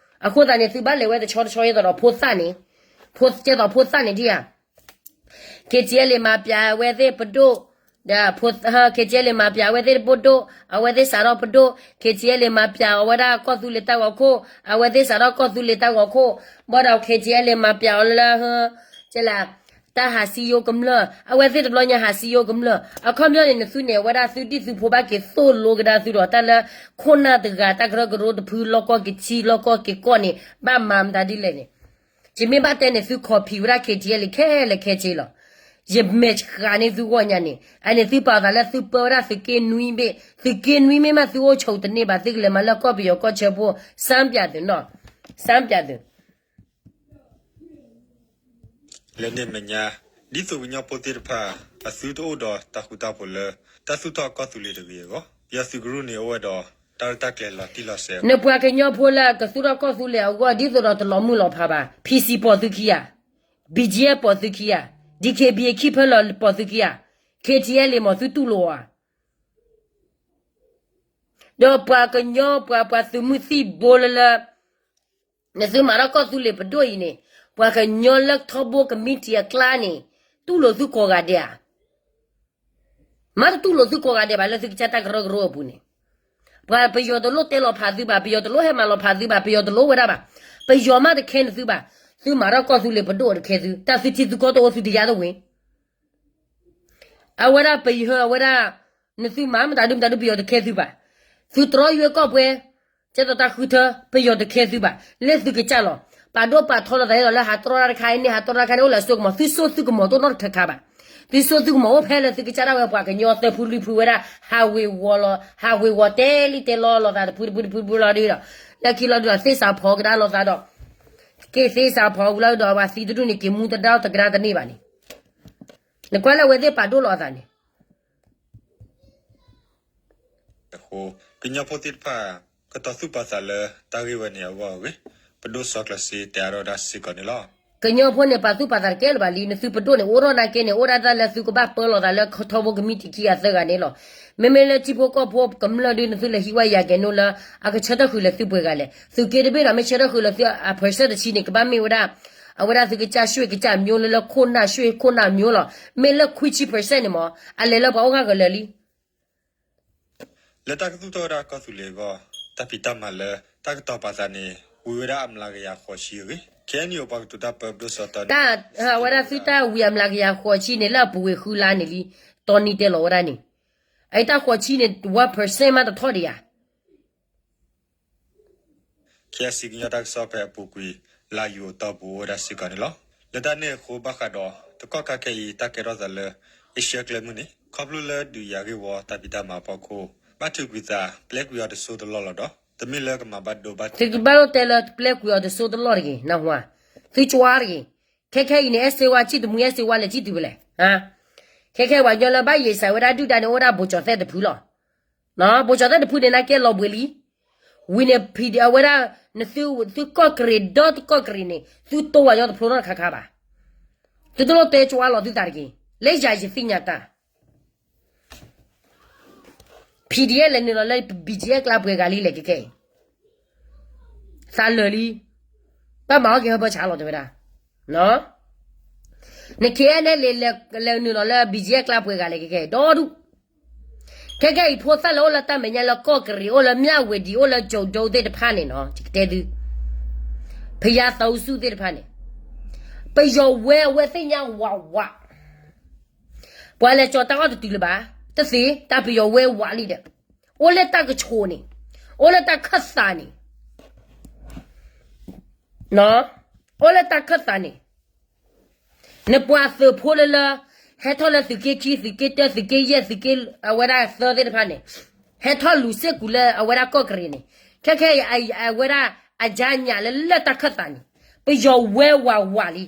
အဃိသတးန့ၣ် သုဘၣ်လဲၤဝဲတဆီတဆီ ယဲသိးဒီးဖိသၣ်န့ၣ်, ဖိ ကဲသိးဖိသၣ်န့ၣ်ဒ်ဧါ K T L A မၤပၠးအဝဲသ့ၣ်ပဒိၣ်, ဒီး K T L A မၤပၠးအဝဲသ့ၣ်ပဒိၣ်, အဝဲသ့ၣ်စးထီၣ်ပဒိၣ်, K T L A မၤပၠးအီၤဝဲဒၣ်ကီၢ်သူလ့ၤတၢ်ဂီၤခိၣ်, အဝဲသ့ၣ်စးထီၣ်ကီၢ်သူလ့ၤတၢ်ဂီၤခိၣ်, ဘၣ်ဒီး K T L A မၤပၠးအီၤလၢ ကဲလၢ တၢ်ဟးစံယိကမျၢၢ်, အဝဲသ့ၣ်တဘျီညါဟးစံယိကမျၢၢ်, အခီပညီန့ၣ် နသုန့ၣ် အဝဲဒၣ်သုဒံၣ်သုဖိဘၣ်က့ၤသိၣ်လိကဒါသုဒီး တၢ်လၢခိၣ်နၢ်တဂၤ တၢ်ကရၢကရိတဖု လီၢ်ကီၢ်က့ၤထံ လီၢ်ကီၢ်က့ၤကီၢ်န့ၣ် ဘၣ်မၤမတၤဒ်လဲၣ်န့ၣ် ယမ့ၢ်ဘၣ်တဲန့ၣ် သု copy ဝဲဒၣ် K T L ခဲလၢာ်ခဲဆ့လီၤ. ယမဲာ်ဆှးန့ၢ်သုဂီၢ်ညါန့ၣ် အန့ၣ်သုပာ်သးလၢသုပၢဝဲဒၣ်သုးက့နွံဘ့ၣ်, သုးက့နွံမ့ၢ်မးသုအိၣ်ဆိးတန့ၢ်ဘၣ် သုကလဲၤမၤလၢကီၢ်ပယီၤကီၢ်ဆၢဖိ, စမ်းပြသုနီၤ, စမ်းပြသု လၢန့ၣ်အမဲာ်ညါ, ဒ်သိးကညီဖိသ့ၣ်တဖၣ် အသုတအိၣ်ဒီးတၢ်ဃူတၢ်ဖိးလၢ တၢ်သူၣ်ထီၣ်ကီၢ်သူလ့ၤတဂ့ၤအဂီၢ်, ပယီၤသုးကရူၢ်န့ၣ်အိၣ်ဝဲဒီး တၢ်ရဲၣ်တၢ်ကျဲၤလီၤတံၢ်လီၤဆဲးအဂီၢ်, နပှၤကညီဖိလၢအကသူၣ်ထီၣ်ကီၢ်သူလ့ၤအဂီၢ် ဒ်သိးဒီးတလီၤမုၢ်လီၤဖးဘၣ်, P C ပိာ်သုခံဂၤ, B G F ပိာ်သုခံဂၤ, D K B A ခံဖၢလီၤပိာ်သုခံဂၤ, K T L A မ့ၢ်သုတူၢ်လိာ်ဧါ ဒီးပှၤကညီပှၤပှၤသုးမုၢ်သံၣ်ဘိလၢလၢ နသုမၤထီၣ်ကီၢ်သူလ့ၤပဒိၣ်အံၤန့ၣ် ပှၤကညီလၢထီဘိကမံးတံာ်အကျါန့ၣ် တူၢ်လိာ်သုကိးဂၤဒဲးဧါ. မ့ၢ်တတူၢ်လိာ်သုကိးဂၤဒဲးဘၣ်လၢသုကစၢ်တၢ်ကရၢကရိအပူၤန့ၣ် ပှၤပယီၤတလိၣ်တဲလီၤဖးသုဘၣ်, ပယီၤတလိၣ်ဟဲမၤလီၤဖးသုဘၣ်, ပယီၤတလိၣ်ဝဲဒၣ်ဘၣ်, ပယီၤမ့ၢ်တခဲနသုဘၣ်, သုမၤထီၣ်ကီၢ်သူလ့ၤပဒိၣ်တခဲသု, တၢ်သုထံသုကီၢ်တအိၣ်သုတယါတဝ့ၤ အဝဲဒၣ်ပယီၤအဝဲဒၣ် နသုမၤမတၤဒုမတၤဒုပယီၤတခဲသုဘၣ်, သုတြီယွဲၢ်ကီၢ်ပှဲၤ, ကဲသိးတၢ်ဃုထၢ ပယီၤတခဲသုဘၣ်, လၢသုကစၢ်လီၤ, ပာ်ဒိၣ်ပာ်ထီလိာ်သးဒ်သိးလၢဟးတြီတၢ်တခါအံၤန့ၣ် ဟးတြီတၢ်တခါန့ၣ် အိၣ်လၢအစိကမီၤ သုစိသုကမီၤတအိၣ်နီတခါခါဘၣ်, သုစိသုကမီၤအိၣ်ဖဲလၢသုကစၢ်ဒၣ်ဝဲပှၤကညီသၢဖုလွံၢ်ဖုဝဲဒၣ် ဟးဝ့ၤဝီၤလီၤ ဟးဝ့ၤဝီၤတဲလံတဲလီလိာ်သးတဖုတဖုတဖုတဖုလီၤဒုဒီး လၢခံလီၤဒုဒီး သ့ၣ်စးဖီကဒါလိာ်သးဒီး က့ၤသ့ၣ်စးဖီဝံၤလီၤဒီး ပှၤသံတဒူၣ်န့ၣ် က့ၤမူတဒါတကဒါတန့ၢ်ဘၣ်န့ၣ် နကွၢ်လၢအဝဲသ့ၣ်ပာ်ဒိၣ်လီၤအသးန့ၣ် အဃိ ကညီဖိသ့ၣ်တဖၣ် ကတီၤသူၣ်ပာ်သးလၢတၢ်ဂ့ၢ်ဝဲန့ၣ်အဂီၢ်အဂ့ၢ် ပဒိၣ်စီၤကျၢၤစ့တဲအါထီၣ်ဝဲဒၣ်စ့ၢ်ကီးန့ၣ်လီၤ. ကညီဖိန့ၣ် ပာ်သူၣ်ပာ်သးတကဲလၢၤဘၣ်လံ နသုပဒိၣ်န့ၣ် အိၣ်ထီၣ်နာ်က့န့ၣ် အိၣ်ဒၣ်တၢ်လၢသုကဘၣ်ပၢလီၤသးလၢထီဘိကမံးတံာ်ခံဂၤသၢဂၤန့ၣ်လီၤ. မ့မ့ၢ်လၢထံဖိကီၢ်ဖိကမျၢၢ်ဒု နသုလဲၤဟံးဝဲယၤကဲၤနိလၢ အကဆၢထၢၣ်ဃုာ်လၢသုပှဲၤဂၤလဲၣ်. သုးက့တဘ့ၣ်ဒီး မ့ၢ်ဆၢထၢၣ်ဃုာ်လၢသုအ percent တဆံန့ၣ် ကဘၣ်မ့ၢ်ဝဲဒၣ် အဝဲဒၣ်သုကစၢ်ရွှေ့ကစၢ်မျိုးလၢလၢခိၣ်နၢ်ရွှေ့ခိၣ်နၢ်မျိုးလီၤ. မ့ၢ်လၢခွံဆံ percent န့ၣ်မး အလဲၤလၢပှၤအိၣ်ဂၢၢ်ဂၢၢ်လၢာ်လံ လၢတၢ်ကသူၣ်ထီၣ်ဝဲဒၣ်ကီၢ်သူလ့ၤအဂီၢ် တၢ်ဖံးတၢ်မၤလၢတၢ်ကတီၤပာ်သးန့ၣ် ဝံၤဝဲဒၣ်အမျးကယၤဃိးဆံအဂ့ၢ် ခ့ၣ်အဲၣ်ယူၣ် ပှၤကတိၤတၢ်ပၢပဒိၣ်စီၤတီန့ၣ် အဝဲဒၣ်သုတၢ်ဝံၤအမျးကယၤဃိးဆံန့ၣ် လၢအပူၤကွံာ်ဃုလါန့ၣ်လံ တီနံတဲလီၤဝဲဒၣ်န့ၣ် အတၢ်ဃိးဆံန့ၣ် one percent မးတထီၣ်ဒံးဧါ ခ့ၣ်အဲၣ်စံၣ် ကညီတၢ်ကစီၣ်ဖဲအပူၤကွံာ် လါယူၤအတီၢ်ပူၤအိၣ်ဝဲဒၣ်စ့ၢ်ကီးန့ၣ်လီၤ. လၢတၢ်န့ၣ်အဃိဘၣ်ဃးဒီး တကီၢ်ခါခဲအံၤ တၢ်ကဲထီၣ်သးလၢ အ့ရှၢၣ်ကျဲမုၢ်န့ၣ် ခီဖျိလၢဒုးယၤဂ့ၢ်ဝီတၢ်ဖံးတၢ်မၤအဖီခိၣ် ဘၣ်ထုးကွံာ်သး ပျဲကွံာ်အီၤတစိၢ်တလီၢ်လီၤဒီး တမ့ၢ်လၢကမၤဘၣ်ဒိဘၣ်ထံး သုကဘၣ်လိၣ်တဲလၢပျဲကွံာ်အီၤတစိၢ်တလီၢ်တဂ့ၤ နၢ်ဟူဧါ သုကၠွါတဂ့ၤ ခဲခဲအံၤန့ၣ် အဲၣ်စ့ဝါ စံၣ်တမှံ အဲၣ်စ့ဝါလဲၤစံၣ်တုၤဖဲလဲၣ် ခဲခဲပှၤကညီလၢဘၣ်ယံာ်စၢ်ဝဲဒၣ်ဒုၣ်ဒါန့ၣ် အိၣ်ဒၣ်ဘိးကၠီၤသဲၣ်တဖုလီၤ ဘိးကၠီၤသဲၣ်တဖုန့ၣ် နာ်က့လီၤဘှံးလံ ဝံၤန့ၣ် ဖံးဒံးအဝဲဒၣ် နသု သုကီၢ်ကရံးဒီးသုကီၢ်ကရံးန့ၣ် သုတိဝဲညီတဖျိထီၣ်တခါခါဘၣ်. သုတလိၣ်တဲကၠွါလီၤသုသးတက့ၢ်. လၢယၤယသ့ၣ်ညါတၢ် PDF လဲၤနုာ်လီၤလၢ ဘီၣ်ကၠီၣ်အဲၣ် ကျါပှဲၤဂၤလံလဲၣ်ခဲခဲအံၤ သးလၢာ်လံ ဘၣ်မၤအီၣ်က့ၤဟၢဖၢဆးလီၤတဲဝဲဒၣ် န KNLA လဲၤနုာ်လီၤလၢ ဘီၣ်ကၠီၣ်အဲၣ် ကျါပှဲၤဂၤလဲၣ်ခဲခဲအံၤ ဒီဒူၣ် ခဲခဲအံၤဖိသၣ်လၢအိၣ်လၢတၢ်မဲာ်ညါလၢကီၢ်ကရံး အိၣ်လၢမၠၣ်ဝတံၤ အိၣ်လၢကၠိၤဒိသ့ၣ်တဖၣ်န့ၣ်နီၤ ယကတဲသု ဖယါသးအူဆူၣ်သ့ၣ်တဖၣ်န့ၣ် ပယီၤဝဲအဝဲသ့ၣ်ညါဝးဝး ပှၤလဲၤကၠီၤတၢ်အီၣ်တတုၤလၢၤဘၣ် တသ့ တၢ်ပယီၤဝဲဝးလံဒီး အိၣ်လၢတၢ်ကဆိးန့ၣ် အိၣ်လၢတၢ်ခၢၣ်သးန့ၣ် အိၣ်လၢတၢ်ခၢၣ်သးန့ၣ် နပှၤသုးဖိလၢလၢ ဟဲထီၣ်လၢသုးက့ခံ သုးက့တၢ သုးက့ယဲၢ် သုးက့အဝဲဒၣ်သၢသ့ၣ်တဖၣ်န့ၣ် ဟဲထီၣ်လူၤစ့ၢ်ကီးလၢအဝဲဒၣ်ကီၢ်ကရံးန့ၣ် ခဲခဲအံၤ အဝဲဒၣ်အကၠါညၣ်လၢလၢတၢ်ခၢၣ်သးန့ၣ် ပယီၤဝဲဝးဝးလံ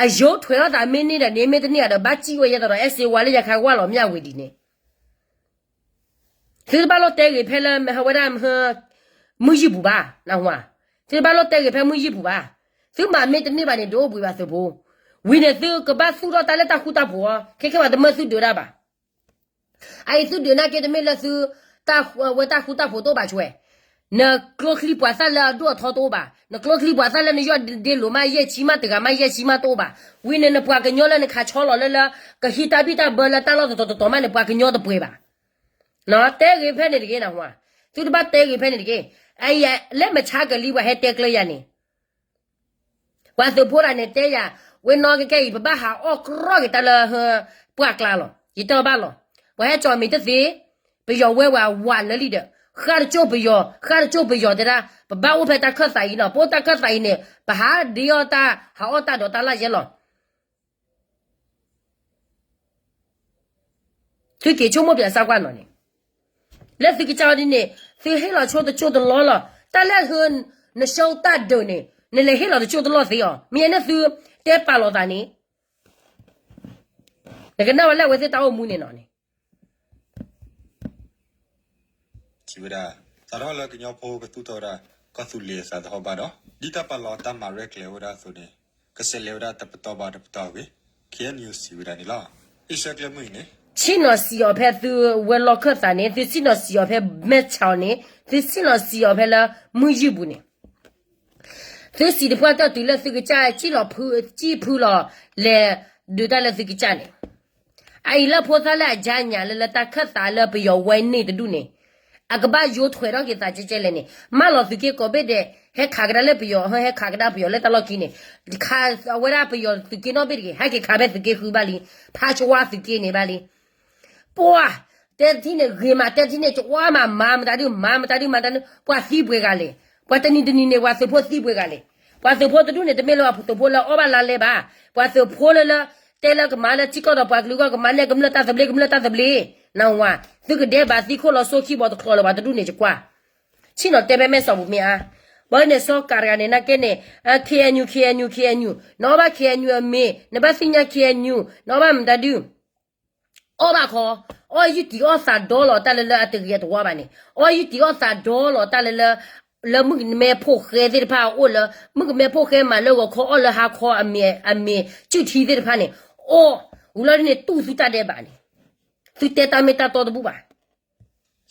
အယိထွဲးထီၣ်သးမ့ၢ်န့ၢ်ဒီးန့ၣ် မ့ၢ်တန့ၢ်ဒီး ဘၣ်စံၣ်ဝဲယဲသိးဒီး အဲၣ်စ့ဝါလၢယခါဝါလီၤမၠၣ်ဝတံၤန့ၣ် သုတဘၣ်လိၣ်တဲဂ့ၤဖဲလၢဝဲဒၣ် မုၢ်ယံၢ်ပူၤဘၣ် နၢ်ဟူဧါ သုတဘၣ်လိၣ်တဲဂ့ၤဖဲမုၢ်ယံၢ်ပူၤဘၣ် သုမၤမ့ၢ်တန့ၢ်ဘၣ်န့ၣ် ဒုးအိၣ်ဘှံးဘၣ်သုးဖိ ဝံၤန့ၣ် သုကဘၣ်သူၣ်ထီၣ်တၢ်လၢတၢ်ဃူတၢ်ဖိးအီၤ ခဲခဲပှၤတမၢသုဒုးဒၣ်ဘၣ် အအံၤသုဒုးနာ်က့တမ့ၢ်လၢသု တၢ်ဝဲတၢ်ဃူတၢ်ဖိးတအိၣ်ဘၣ်ဆိဝဲ နကျိချံပှၤသၣ်လၢအဒိၣ်အထီတအိၣ်ဘၣ် နကျိချံပှၤသၣ်လၢနယီၢ်ဒ့လိာ်မးယဲၢ်ဆံမးတဂၤမးယဲၢ်ဆံမးတအိၣ်ဘၣ် ဝံၤန့ၣ် နပှၤကညီလၢနခးဆီလီၤလၢလၢ ကဟံးတၢ်ဘံၣ်တၢ်ဘၢလၢတၢ်လီၢ်တတီၤတတီၤမးန့ၣ် ပှၤကညီတပှဲၤဘၣ် တဲဂ့ၤဖဲန့ၣ်တဂ့ၤနၢ်ဟူဧါ သုတဘၣ်တဲဂ့ၤဖဲန့ၣ်တဂ့ၤ အအံၤလၢမုၢ်ဆါကလံၤပှၤဟဲတဲကျၢၤယၤန့ၣ် ပှၤသုးဖိတဂၤန့ၣ်တဲယၤ ဝဲနီၢ်ကကဲအံၤ ပဘၣ်ဟးအီၣ်ကြီၢ်က့ၤတၢ်လၢ ပှၢ်ကျါလီၤ ယတဲအီၤဘၣ်လီၤ ပှၤဟဲကၠီမ့ၢ်တသ့ ပယီၤဝဲဝးဝးလၢာ်လံဒီး ဃၣ်တကၠိၢ်ပယီၤ ဃၣ်တကၠိၢ်ပယီၤတဲဒၣ် ပဘၣ်အိၣ်ဖဲတၢ်ခၢၣ်သးအံၤနီၤ ပအိၣ်တၢ်ခၢၣ်သးအံၤန့ၣ် ပဟးဒ့အီၣ်တၢ် ဟးအီၣ်တၢ်ဒီးတၢ်လၢယဲလီၤ သုက့ၤဆိကမိၣ်ပၠးစၢ်ကွၢ်နီၤန့ၣ် လၢသုကစၢ်အီၤဒ်န့ၣ် သုဟ့ၣ်လီၤဆိတကၠိၢ်တလီၢ်လီၤ တၢ်လၢဟၢ နရှုံးတၢ်ဒုးန့ၣ် နလဲၤဟ့ၣ်လီၤတကၠိၢ်တလီၢ်သ့အီၤ မ့ၢ်န့ၣ်သုတဲပာ်လီၤသးန့ၣ် နကနၣ်ဝဲလၢအဝဲသ့ၣ်တၢ်အိၣ်မူန့ၣ်နီၤန့ၣ် စံးဝဲဒၣ် စးထီၣ်လၢကညီဖိကသူၣ်ထီၣ်ဝဲဒၣ် ကီၢ်သူလ့ၤအသးသဟီၣ်ဘၣ်ဒီး ဒ်တၢ်ပာ်လီၤတၢ်မၤရဲၣ်ကျဲၤဝဲဒၣ်အသိးန့ၣ် ကဆဲးလဲၤဝဲဒၣ်တပတီၢ်ဘၣ်တပတီၢ်အဂ့ၢ် ခ့ၣ်အဲၣ်ယူၣ် စံးဝဲဒၣ်န့ၣ်လီၤ. အ့ရှၢၣ်ကျဲမုၢ်အံၤန့ၣ် ဆ့ၣ်နီၤစံးအီၤဖဲသုဝဲလီၢ်ခၢၣ်သးန့ၣ် သုဆ့ၣ်နီၤစံးအီၤဖဲမဲၢ်ဆါန့ၣ် သုဆ့ၣ်နီၤစံးအီၤဖဲလၢမုၢ်ယံၢ်ပူၤန့ၣ် သုစံးတပှၢ်တၢၢ်တုၤလၢသုကစၢ် စံၣ်ဖုလီၤ လဲၤဒုးတၢ်လၢသုကစၢ်န့ၣ် အအံၤလၢဖိသၣ်လၢအကၠါညၣ်လၢလၢတၢ်ခၢၣ်သးလၢပယီၤဝဲန့ၢ်တဒူၣ်န့ၣ် အကဘၣ်ယိထွဲးထီၣ်က့ၤသးကဲကဲလဲၣ်န့ၣ် မၢလီၤသုးက့ကိးဘ့ၣ်ဒဲး ဟဲခးကဒါလၢပယီၤ ဟဲခးကဒါပယီၤလၢတၢ်လီၢ်ခံန့ၣ် ခးအဝဲဒၣ်ပယီၤသုးက့နီၣ်ဘ့ၣ်တဂ့ၤ ဟဲက့ၤခးဖဲသုးက့ဃုဘၣ်လံ ဖးကဝါသုးက့န့ၣ်ဘၣ်လံ ပှၤ တဲတထံၣ်န့ၣ် ဂ့ၤမး တဲတထံၣ်န့ၣ် ကဝါမး မၤမတၤဒု မၤမတၤဒု မၤတၤဒု ပှၤသံပှဲၤဂၤလဲၣ် ပှၤတနံၤတနံၤန့ၣ် ပှၤသုးဖိသံပှဲၤဂၤလဲၣ် ပှၤသုးဖိတဒူၣ်န့ၣ် တမ့ၢ်လၢပှၤသုးဖိလၢအီၣ်ဘၣ်လါလဲဘၣ် ပှၤသုးဖိလၢလၢ တဲလၢကမၤလၢထံကီၢ်ဒီးပှၤကလုာ်အဂီၢ် ကမၤန့ၢ်ကမျၢၢ်တၢ်သဘျ့ ကမျၢၢ်တၢ်သဘျ့, နၢ်ဟူဧါ, သုကဒဲးဘးသံခိၣ်လီၤစိခံဘီတချီလၢၤဘၣ်တဒူၣ်န့ၣ် ယကွၢ် ဆ့ၣ်နီၤတဲဖဲမဲာ်စီၤပူၤမ့ၢ်အါ, ဘၣ်န့ၣ်စီၤကၤတဂၤန့ၣ် နာ်က့န့ၣ်, KNU KNU KNU နအီၣ်ဘၣ် KNU အမံၤ, နဘၣ်သ့ၣ်ညါ KNU နအီၣ်ဘၣ်မတၤဒု အီၣ်ဘၣ်ခီ, အီၣ်ယုၢ်တံၢ်အီၣ်သးဒီလီၤတၢ်လၢလၢအတဂ့ၤအတဝါဘၣ်န့ၣ်, အီၣ်ယုၢ်တံၢ်အီၣ်သးဒီလီၤတၢ်လၢလၢ, လၢမုၣ်ကမဲဖိဃဲသ့ၣ်တဖၣ်အအိၣ်လၢ, မုၣ်ကမဲဖိဃဲမၤလၢဂီၤခီအီၣ်လၢဟါခီအမ့ၤ, အမ့ၤစုၣ်ထံသ့ၣ်တဖၣ်န့ၣ်, အီၣ်, ဝံၤလီၤဒ်န့ၣ်တူၢ်သုတၢ်ဒဲးဘးန့ၣ်, သုတဲတၢ်မ့ၢ်တၢ်တီတဘူၣ်ဘၣ်.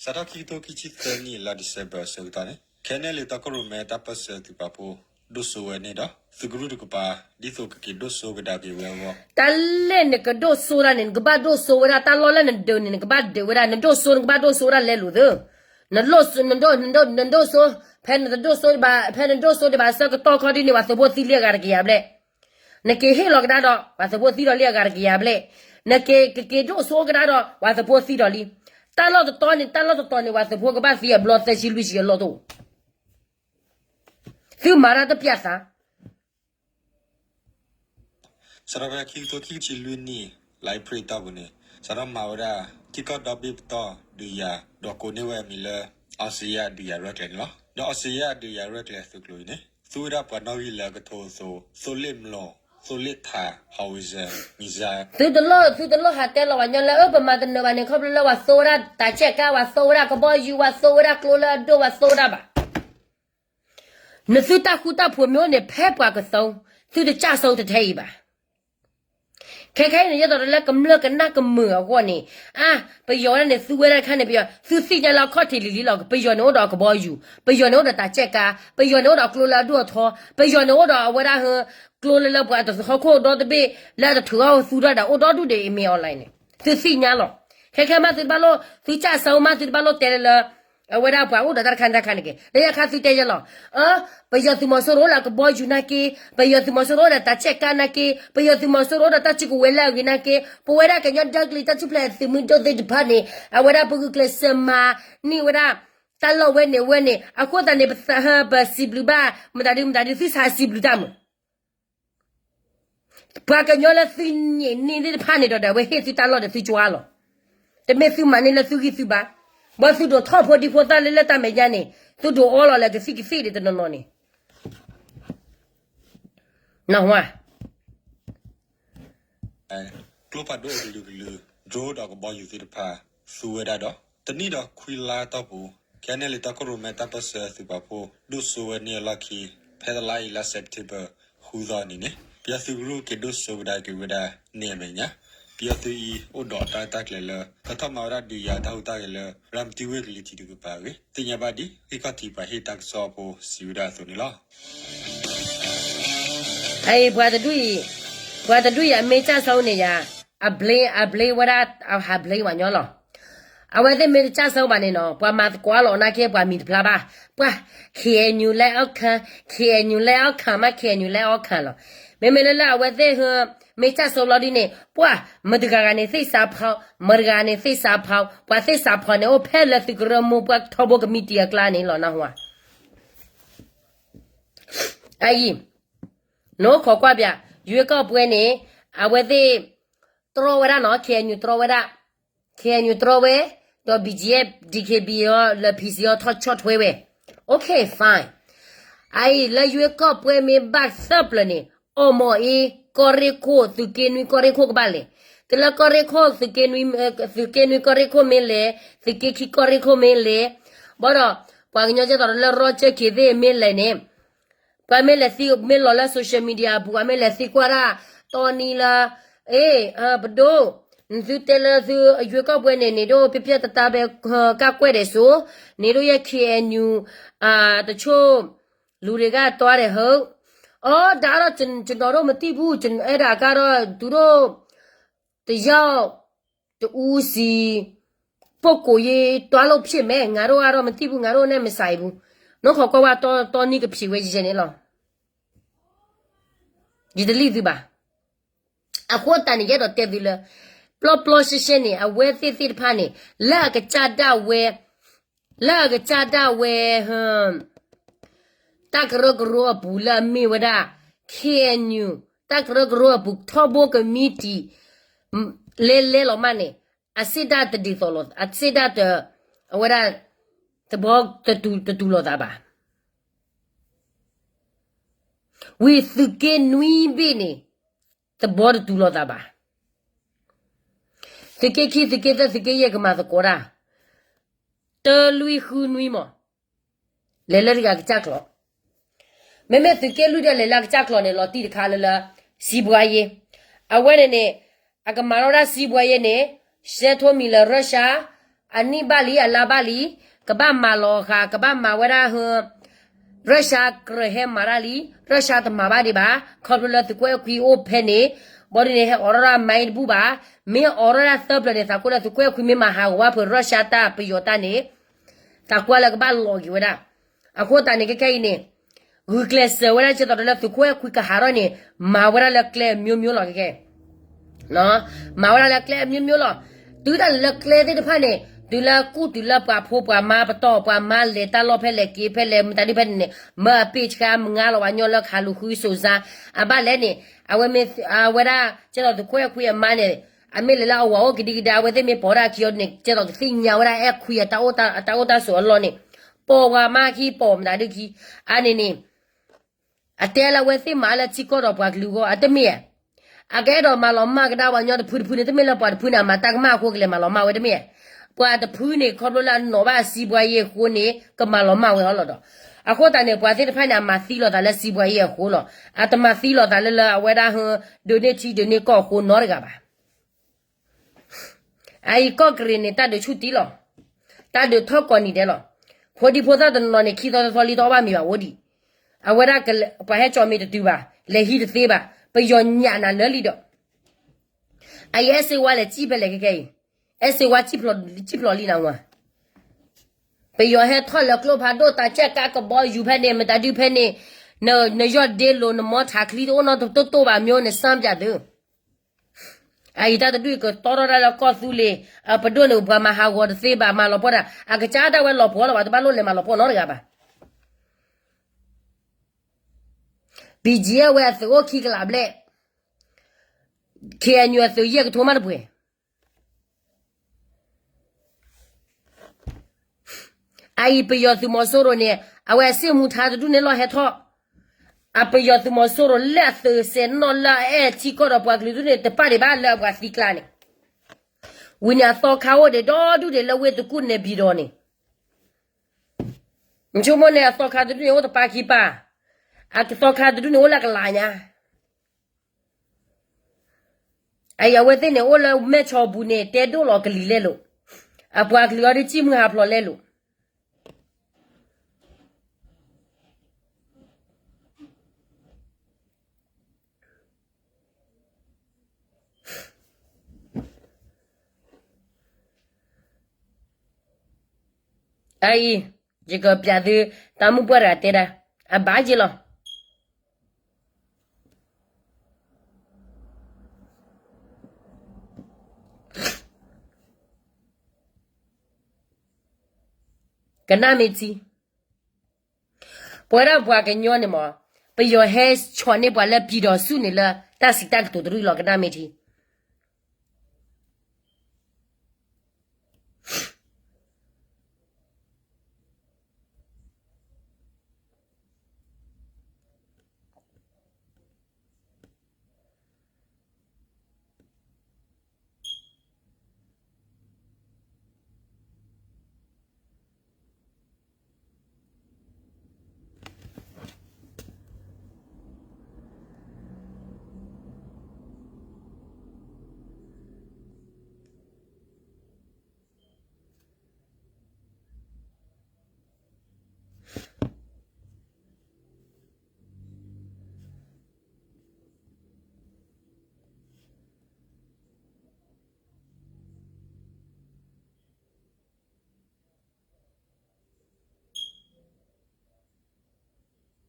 စးထီၣ်ခံကထိခံဆံသၢနံၣ်လါ December အဆၢကတီၢ်န့ၣ် ခဲနဲၣ်လံ တီခိၣ်ရိၣ်မဲတၢ်ပၢၢ်ဆၢသုးပာ်ဖှိၣ် ဒိၣ်စိဝဲန့ၣ်ဒီး သုးကရူၢ်တကပၤ ဒ်သိးကက့ၤဒိၣ်စိကဒါက့ၤဝဲအဂီၢ်, တၢ်လၢနကဒိၣ်စိတၢ်န့ၣ် နကဘၣ်ဒိၣ်စိဝဲဒၣ်, တၢ်လီၢ်လၢနဒုးန့ၣ် နကဘၣ်ဒုးဝဲဒၣ်, နဒိၣ်စိ နကဘၣ်ဒိၣ်စိဝဲဒၣ်လဲလိာ်သၢ, နဒိၣ်စိ, နဒိၣ်စိ, ဖဲနတဒိၣ်စိဘၣ်, ဖဲနဒိၣ်စိဒံးဘၣ်အဆၢကတီၢ်ခီဒ်န့ၣ် ပှၤသုးဖိသံလံအဂၤတကယၤဘျဲၣ်, နက့ၤဟ့ၣ်လီၤကဒါဒီး ပှၤသုးဖိသံဒီးလံအဂၤတကယၤဘျဲၣ်, နက့ၤကက့ၤဒိၣ်စိကဒါဒီး ပှၤသုးဖိသံဒီးလံ, တၢ်လီၢ်တတီန့ၣ် တၢ်လီၢ်တတီန့ၣ် ပှၤသုးဖိကဘၣ်သံအဘျီသၢဆံလွံၢ်ဆံအလီၢ်တအိၣ်, သုမၤတၢ်တပျၢ်သး စးထီၣ်ဖဲခံကထိခံဆံလွံၢ်နံၣ် လါအ့ဖြ့ၣ်အတီၢ်ပူၤန့ၣ် စးထီၣ်မၤဝဲဒၣ် ထံကီၢ်ဒီဘ့ၣ်ပတီၢ်ဒုးယၤ ဒီးကိးန့ၢ်ဝဲအမံၤလၢ အီစံယၣ်ဒုးယၤရဲၣ်ကျဲၤန့ၣ်လီၤ. ဒီးအီစံယၣ်ဒုးယၤရဲၣ်ကျဲၤသုးကျိၤအံၤန့ၣ် သူဝဲဒၣ်ပှၤနီၣ်ဂံၢ်လၢအကထိအသိး သိလ့ၣ်မျိာ်, သိလ့ၣ်ထး, howitzer, missile, သုတလိၣ်, သုတလိၣ်ဟးတဲလီၤပှၤညီလၢ အၢ ပမၤတနၢၤဘၣ်န့ၣ် ခီဖျိလၢပှၤသိဝဲဒၣ်တၢ်ဆဲးကါ, ပှၤသိဝဲဒၣ်ကဘီယူၤ, ပှၤသိဝဲဒၣ်ကျိလၢအဒိၣ်, ပှၤသိဝဲဒၣ်ဘၣ် နသုတၢ်ဃူတၢ်ဖိးမ့ၢ်အိၣ်န့ၣ် ဖဲပှၤကသု, သုတကၢ်စိတထဲအံၤဘၣ်. ခဲခဲအံၤန့ၣ် ယဲသိးလၢကမျၢၢ်ကနၣ်ကမုာ်အဂီၢ်န့ၣ်, အါ, ပယီၤဝဲဒၣ်န့ၣ်သူဝဲဒၣ်တခါန့ၣ် ပယီၤ, သုသ့ၣ်ညါလၢအခီၣ်ထံးလံၤလံၤလီၤ, ပယီၤန့ၣ်အိၣ်ဒီးအကဘီယူၤ, ပယီၤန့ၣ်အိၣ်ဒီးတၢ်ဆဲးကါ, ပယီၤန့ၣ်အိၣ်ဒီးအကျိလၢအဒိၣ်အထီ, ပယီၤန့ၣ်အိၣ်ဒီးအဝဲဒၣ်ဟၢ, ကျိလၢလၢပှၤတဟီၣ်ခိၣ်ဒီတဘ့ၣ် လၢအတထုးထီၣ်သူထီၣ်ဒၣ်အိၣ်ဒီဒူၣ်ဒံးအမ့ၢ် online န့ၣ်, သုသ့ၣ်ညါလီၤ. ခဲခဲမးသုတဘၣ်လိၣ်, သုကၢ်စိမးသုတဘၣ်လိၣ်တဲလၢလၢ အဝဲဒၣ်ပှၤအိၣ်ဒီးတၢ်တခါန့ၣ်တခါန့ၣ်က့ၤ, လၢညါခါသုတဲယဲလီၤ, အၢ, ပယီၤသုးမီၤစိရိၤအိၣ်ဒီးကဘီယူၤနာ်က့, ပယီၤသုးမီၤစိရိၤအိၣ်ဒီးတၢ်ဆဲးကါနာ်က့, ပယီၤသုးမီၤစိရိၤအိၣ်ဒီးတၢ်စုကဝဲၤလၢအဂ့ၤနာ်က့, ပဝဲဒၣ်ကညီဒီကလုာ်တၢ်ထူၣ်ဖျဲးသုးမုၢ်ဒိၣ်သ့ၣ်တဖၣ်န့ၣ် အဝဲဒၣ်ပဂုာ်ကျဲးစၢးမၤန့ၢ်ဝဲဒၣ် တၢ်လီၢ်ဝဲန့ၣ်ဝဲန့ၣ်, အဃိသတးန့ၣ် ပသးဟၢပစံးဘျုးဘၣ်, မတၤဒုမတၤဒု သုစးစံးဘျုးတၢ်မုာ် ပှၤကညီလၢသုန့ၢ်န့ၢ်သ့ၣ်တဖၣ်န့ၣ်ဒီး ဒီးအဝဲဟ့ၣ်သုတၢ်လီၢ်ဒီးသုကွၢ်လီၤ. တမ့ၢ်သုမၤန့ၢ်လၢသုဂံၢ်သုဘါ, ဘၣ်သုဒိးထီၣ်ဖိဒံဖိသၣ်လၢလၢတၢ်မဲာ်ညါန့ၣ်, သုဒိးအီလီၤလၢကသံၣ်ကသ့ၣ်ဒံးတနီၤနီၤန့ၣ်, နၢ်ဟူဧါ ကျိဖးဒိၣ်အကလုာ်ကလုာ် drone ဒီးကဘီယူၤသ့ၣ်တဖၣ် သူဝဲဒၣ်ဒီး တနံၣ်ဒီးခွံလါအတီၢ်ပူၤ ခဲနဲၣ်လံ တီခိၣ်ရိၣ်မဲတၢ်ပၢၢ်ဆၢသုးပာ်ဖှိၣ် ဒိၣ်စိဝဲန့ၢ်အလီၢ်ခံ ဖဲတလါအံၤလါ September ဃုသီအနံၤန့ၣ် ပယီၤသုးကရူၢ်က့ၤဒိၣ်စိကဒါက့ၤဝဲဒၣ်န့ၢ်အမဲာ်ညါ ပယီၤသုးအံၤ အိၣ်ဒီးတၢ်ရဲၣ်တၢ်ကျဲၤလၢ ကထီၣ်မၤဝဲဒၣ်ဒုးယၤတၢ်ဟူးတၢ်ဂဲၤလၢ ရၤမတံဝ့ၢ်ကလံၤထံးတကပၤအဂ့ၢ် သ့ၣ်ညါဘၣ်ဒ် ဂံၢ်ခီၣ်ထံးပှၤဟ့ၣ်တၢ်ကစီၣ်အဖိစံးဝဲဒၣ်အသိးန့ၣ်လီၤ. အံၤ ပှၤတဒူၣ်အံၤ, ပှၤတဒူၣ်အံၤအမ့ၢ်ကၢ်စိန့ၣ်ယၤ, အဘျ့, အဘျ့ဝဲဒၣ်, အဟးဘျ့ပှၤညီလီၤ. အဝဲသ့ၣ်မ့ၢ်တကၢ်စိဘၣ်န့ၣ်နီၤ ပှၤမၤသကိးလီၤနာ်က့ ပှၤမံၤတဖျါဘၣ်, ပှၤ KNU လဲအီၣ်ခၢၣ်, KNU လဲအီၣ်ခၢၣ်မး KNU လဲအီၣ်ခၢၣ်လီၤ. မ့မ့ၢ်လၢလၢအဝဲသ့ၣ်ဟၢ မ့ၢ်ကၢ်စိဘျီဒ်န့ၣ် ပှၤ မတဂၤဂၤန့ၣ်သ့ၣ်စးဖီ, မတဂၤဂၤန့ၣ်သ့ၣ်စးဖီ, ပှၤသ့ၣ်စးဖီန့ၣ် အိၣ်ဖဲလၢသုးကရၢမိၢ်ပှၢ်ထီဘိကမံးတံာ်အကျါန့ၣ်လီၤ နၢ်ဟူဧါ. အအံၤ, နအိၣ်ခိးကွၢ်ပၠး, ယွ့ကီၢ်ပှဲၤန့ၣ်, အဝဲသ့ၣ် တြီဝဲဒၣ်နီၤ KNU တြီဝဲဒၣ်, KNU တြီဝဲ, ဒီး BGF, DKB အီၤ လၢ PC အီၤ ထီၣ်ဆီၣ်ထွဲဝဲ, OK fine. အအံၤ လၢယွ့ကီၢ်ပှဲၤမ့ၢ်ဘၣ်သၢပျၢၤန့ၣ်, အီၣ်မီၢ်အ့ ကီၢ်ရ့ၣ်ခိၣ် သုးက့နွံကီၢ်ရ့ၣ်ခိၣ်ကဘၣ်လဲၤ, တုၤလၢကီၢ်ရ့ၣ်ခိၣ် သုးက့နွံ, သုးက့နွံကီၢ်ရ့ၣ်ခိၣ်မ့ၢ်လဲၤ, သုးက့ခံကီၢ်ရ့ၣ်ခိၣ်မ့ၢ်လဲၤ, ဘၣ်ဒီး ပှၤကညီကဲသိးလၢ Roger Khin သ့ၣ်မ့ၢ်လဲၤန့ၣ် ပှၤမ့ၢ်လဲၤသံမ့ၢ်လီၤလၢ social media အပူၤ ပှၤမ့ၢ်လဲၤသံကွၢ်တၢ် တီနံၤလၢ, အ့ၣ်, ပဒိၣ်, နသုတဲလၢသုအယွ့ကီၢ်ပှဲၤန့ၣ် န့ၣ်ဒိၣ်ပျၢ်ပျၢ်တၢ်တၢ်ဘဲ ကၢ်ကွဲၢ်ဒဲးစိ, န့ၣ်ဒိၣ်ယဲ KNU တဆိၣ် လူၤဒံးဂၤတွၤဒဲးဟၢ, အီ ဒၣ်ဒီး ကျွန်တော်တို့ မသိဘူး, အဲဒါကတော့ သူတို့ တယောက် တဦးစီ ပုဂ္ဂိုလ်ရေး တွားလို့ဖြစ်မယ်, ငါတို့ကတော့ မသိဘူး, ငါတို့နဲ့ မဆိုင်ဘူး, နီၢ်ခိးကွၢ်ဝဲတီနံၤကဖံးဝဲယဲန့ၣ်လီၤ. ယတလံၣ်သုဘၣ်. အဃိသတးန့ၣ် ယအဲၣ်ဒိးတဲသုလၢ ပျီပျီရှဲရှဲန့ၣ် အဝဲသ့ၣ်သ့ၣ်တဖၣ်န့ၣ် လၢအကစၢ်ဒၣ်ဝဲ, လၢအကစၢ်ဒၣ်ဝဲ တၢ်ကရၢကရိအပူၤလၢအမ့ၢ်ဝဲဒၣ် KNU တၢ် တၢ်ကရၢကရိအပူၤ ထီဘိကမံးတံာ် လဲၤလဲၤလီၤမးန့ၣ် အစ့ၣ်ဒၣ်တဒ်သိးလိာ် အစ့ၣ်ဒၣ်တ အဝဲဒၣ် သဘီတတူၤလိာ်သးဘၣ်. ဝံၤသုးက့နွံဘ့ၣ်န့ၣ် သဘီတတူၤလိာ်သးဘၣ်. သုးက့ခံ သုးက့သၢ သုးက့ယဲၢ်ကမၤသကိးတၢ် တၢလွံၢ်ဃုနွံမး လဲၤလၢတဂၤကစၢ်ကျီၤ. မ့မ့ၢ်သုးက့လွံၢ်ဒီးလဲၤလၢကစၢ်ကျီၤန့ၣ် လီၤတံၢ်တခါလၢလၢ စံးဘှါယ့ အဝဲန့ၣ်န့ၣ် အကမၤထီၣ်ဝဲဒၣ်စံးဘှါယ့န့ၣ် ရှဲထိမံၤလၢ Russia အနံၣ်ဘၣ်လံ အလါဘၣ်လံ ကဘၣ်မၤလီၤဃာ် ကဘၣ်မၤဝဲဒၣ်ဟ Russia ကြၢးဟဲမၤတၢ်လံ Russia တမၤဘၣ်ဒံးဘၣ် ခီဖျိလၢသုးခိၣ်အဲၣ်ခွံအိၣ်ဖဲန့ၣ် ဘၣ်ဒ်န့ၣ် ဟဲအိးထီၣ်ဒၣ်မါအံၤတဘူၣ်ဘၣ်. မ့ၢ်အိးထီၣ်ဒၣ်သၢပျၢၤန့ၣ် သးကိၢ်လၢသုးခိၣ်အဲၣ်ခွံမ့ၢ်မၤဟးဂီၤဝဲဖုး Russia တၢ်ပယီၤတၢ်န့ၣ် သးကွၢ်လၢကဘၣ်လီၤက့ၤဝဲဒၣ်. အဃိသတးန့ၣ် ခဲခဲအံၤန့ၣ် ဂုာ်ကျဲးစၢးဝဲဒၣ် ကဲသိးဒီးလၢသုးခိၣ်အဲၣ်ခွံကဟးထီၣ်န့ၣ် မၤဝဲဒၣ်လၢကျဲအမျိုးမျိုးလီၤ ခဲခဲ မၤဝဲဒၣ်လၢကျဲအမျိုးမျိုးလီၤ. တုၤဒၣ်လဲာ်လၢကျဲသ့ၣ်တဖၣ်န့ၣ် တုၤလၢကူၣ်တုၤလၢပှၤဖိပှၤမါပတီၢ် ပှၤမါလဲၤတၢ်လီၢ်ဖဲလဲၣ်က့ၤဖဲလဲၣ် မတၤဒုဖဲန့ၣ်န့ၣ် မၢအပ့ၢ်ဆှါမငါလီၤဝဲညီလၢခးလူၤဃုစိၤစါ အဘၣ်လဲၣ်န့ၣ် အဝဲမ့ၢ် အဝဲဒၣ် ကဲသိးသုးခိၣ်အဲၣ်ခွံအမါန့ၣ် အမ့ၢ်လဲၤလၢအဝၤအိၣ်ကဒံကဒါ အဝဲသ့ၣ်မ့ၢ်ပိာ်ဒၣ်ခံအီၤန့ၣ် ကဲသိးကသ့ၣ်ညါဝဲဒၣ်အဲၣ်ခွံအတၢ်အိၣ်တၢ်ဆိးအလီၢ်န့ၣ် ပိာ်ပှၤမါခံပိာ်မတၤဒုခံ အါန့ၣ်န့ၣ် အတဲလၢအဝဲသ့ၣ်မၤလၢထံကီၢ်ဒီးပှၤကလုာ်အဂီၢ် အတမ့ၢ်ဧါ. အကအဲၣ်ဒိးမၤလီၤမၢ်ကဒါပှၤညီတဖုတဖုန့ၣ် တမ့ၢ်လၢပှၤတဖုန့ၣ် အမၤတၢ်ကမၣ်အဃိကလဲၤမၤလီၤမၢ်ဝဲတမ့ၢ်ဧါ. ပှၤတဖုန့ၣ် ခီဖျိလၢအနီၣ်ဘၣ်အစံးဘှါယ့အဃိန့ၣ် ကမၤလီၤမၢ်ဝဲအီၤလီၤဒီး အဃိသတးန့ၣ် ပှၤသ့ၣ်တဖၣ်န့ၣ် အမၤသံလိာ်သးလၢစံးဘှါယ့အဃိလီၤ. အတမၤသံလိာ်သးလၢလၢအဝဲဒၣ်ဟ ဒုးန့ၢ်ထံဒုးန့ၢ်ကီၢ်အဃိနီတဂၤဘၣ်. အအံၤကီၢ်ကရံၣ်န့ၣ် တၢ်ဒုးဆူၣ်တံၢ်လီၤ. တၢ်ဒုးထီၣ်ကိးနံၤဒဲးလီၤ. ဖိဒံဖိသၣ်တနီၤန့ၣ် ခံသီသီလံတအီၣ်ဘၣ်မ့ၤဘၣ်အိၣ်ဒံး. အဝဲဒၣ်ပှၤဟဲကၠီမ့ၤတတုၤဘၣ်, လဲၤဟံးတသ့ဘၣ်, ပယီၤညၣ်နၤလၢလံဒီး အအံၤအဲၣ်စ့ဝါလဲၤစံၣ်ဖဲလဲၣ်ခဲခဲအံၤ, အဲၣ်စ့ဝါစံၣ်ဖျိးလံနၤဝဲ, ပယီၤဟဲထီၣ်လၢကျိဖးဒိၣ် တၢ်ကၠဲၣ်ကးကဘီယူၤဖဲန့ၣ် မတၤဒုဖဲန့ၣ်, နယီၢ်ဒ့လိၤ နမီထးချံတအိၣ်နီတတိၢ်ဘၣ် မျိုးနစၢ်ပၠးသု အအံၤတၢ်တဒူၣ်အံၤကတီထီၣ်ဒၣ်လၢကီၢ်သူလ့ၤ, ပဒိၣ်န့ၣ်ပှၤမၤဟးဂီၤတသ့ဘၣ် မၤလီၤပှီၢ်တၢ် အကစၢ်ဒၣ်ဝဲလီၤပှီၢ်လီၤဘၣ် တဘၣ်လိၣ်လဲၤမၤလီၤပှီၢ်နီတဂၤဘၣ်. ဘံၣ်ကၠံအဝဲအသုးအိၣ်ခံကလး ဘျဲၣ်, ခ့ၣ်အဲၣ်ယူၣ်အသုးယဲၢ်ကထိမးတပှဲၤ အအံၤပယီၤသုးမီၤစိရိၤန့ၣ် အဝဲအစ့ၣ်မူထါတဒူၣ်န့ၣ်လီၤဟဲထီၣ်, အပယီၤသုးမီၤစိရိၤလၢအသုးစဲးနီၣ်လၢအအဲၣ်ထံကီၢ်ဒီးပှၤကလုာ်ဒူၣ်န့ၣ် တပၣ်ဒံးဘၣ်လၢအပှၤသံကျါန့ၣ်, ဝံၤန့ၣ်အသီခါအိၣ်ဒံးဒီဒူၣ်ဒံးလၢဝ့ၢ်တကူၣ်နဲၤဘံၣ်ဒီးန့ၣ်, နဆိကမိၣ်န့ၣ် အသီခါတဒူၣ်န့ၣ်အိၣ်တပၤခံပၤ, အသီခါတဒူၣ်န့ၣ်အိၣ်လၢကလးညါ အအံၤအဝဲသ့ၣ်န့ၣ် အိၣ်လၢမဲၢ်ဆီပူၤန့ၣ် တဲဒိၣ်လီၤကလံၤလဲၣ်လိၤ, အပှၤကလုာ်အီၤဒ်စံၣ်မုၢ်ဟးဖျိးလဲၣ်လိၤ, အအံၤ ယကပျးသု တၢ်မုၣ်ပှၢ်တဂၤတဲဒၣ် အဘၣ်ယ့ၢ်လီၤ. ကနၣ်မ့ၢ်ထံ, ပဝဲဒၣ်ပှၤကညီန့ၣ်မး ပယီၤဟဲဆီၣ်န့ၢ်ပှၤလၢပံၤဒီးဆူၣ်န့ၣ်လၢ တၢ်စံးတၢ်ကတိၤတရူၢ်လီၤ ကနၣ်မ့ၢ်ထံ.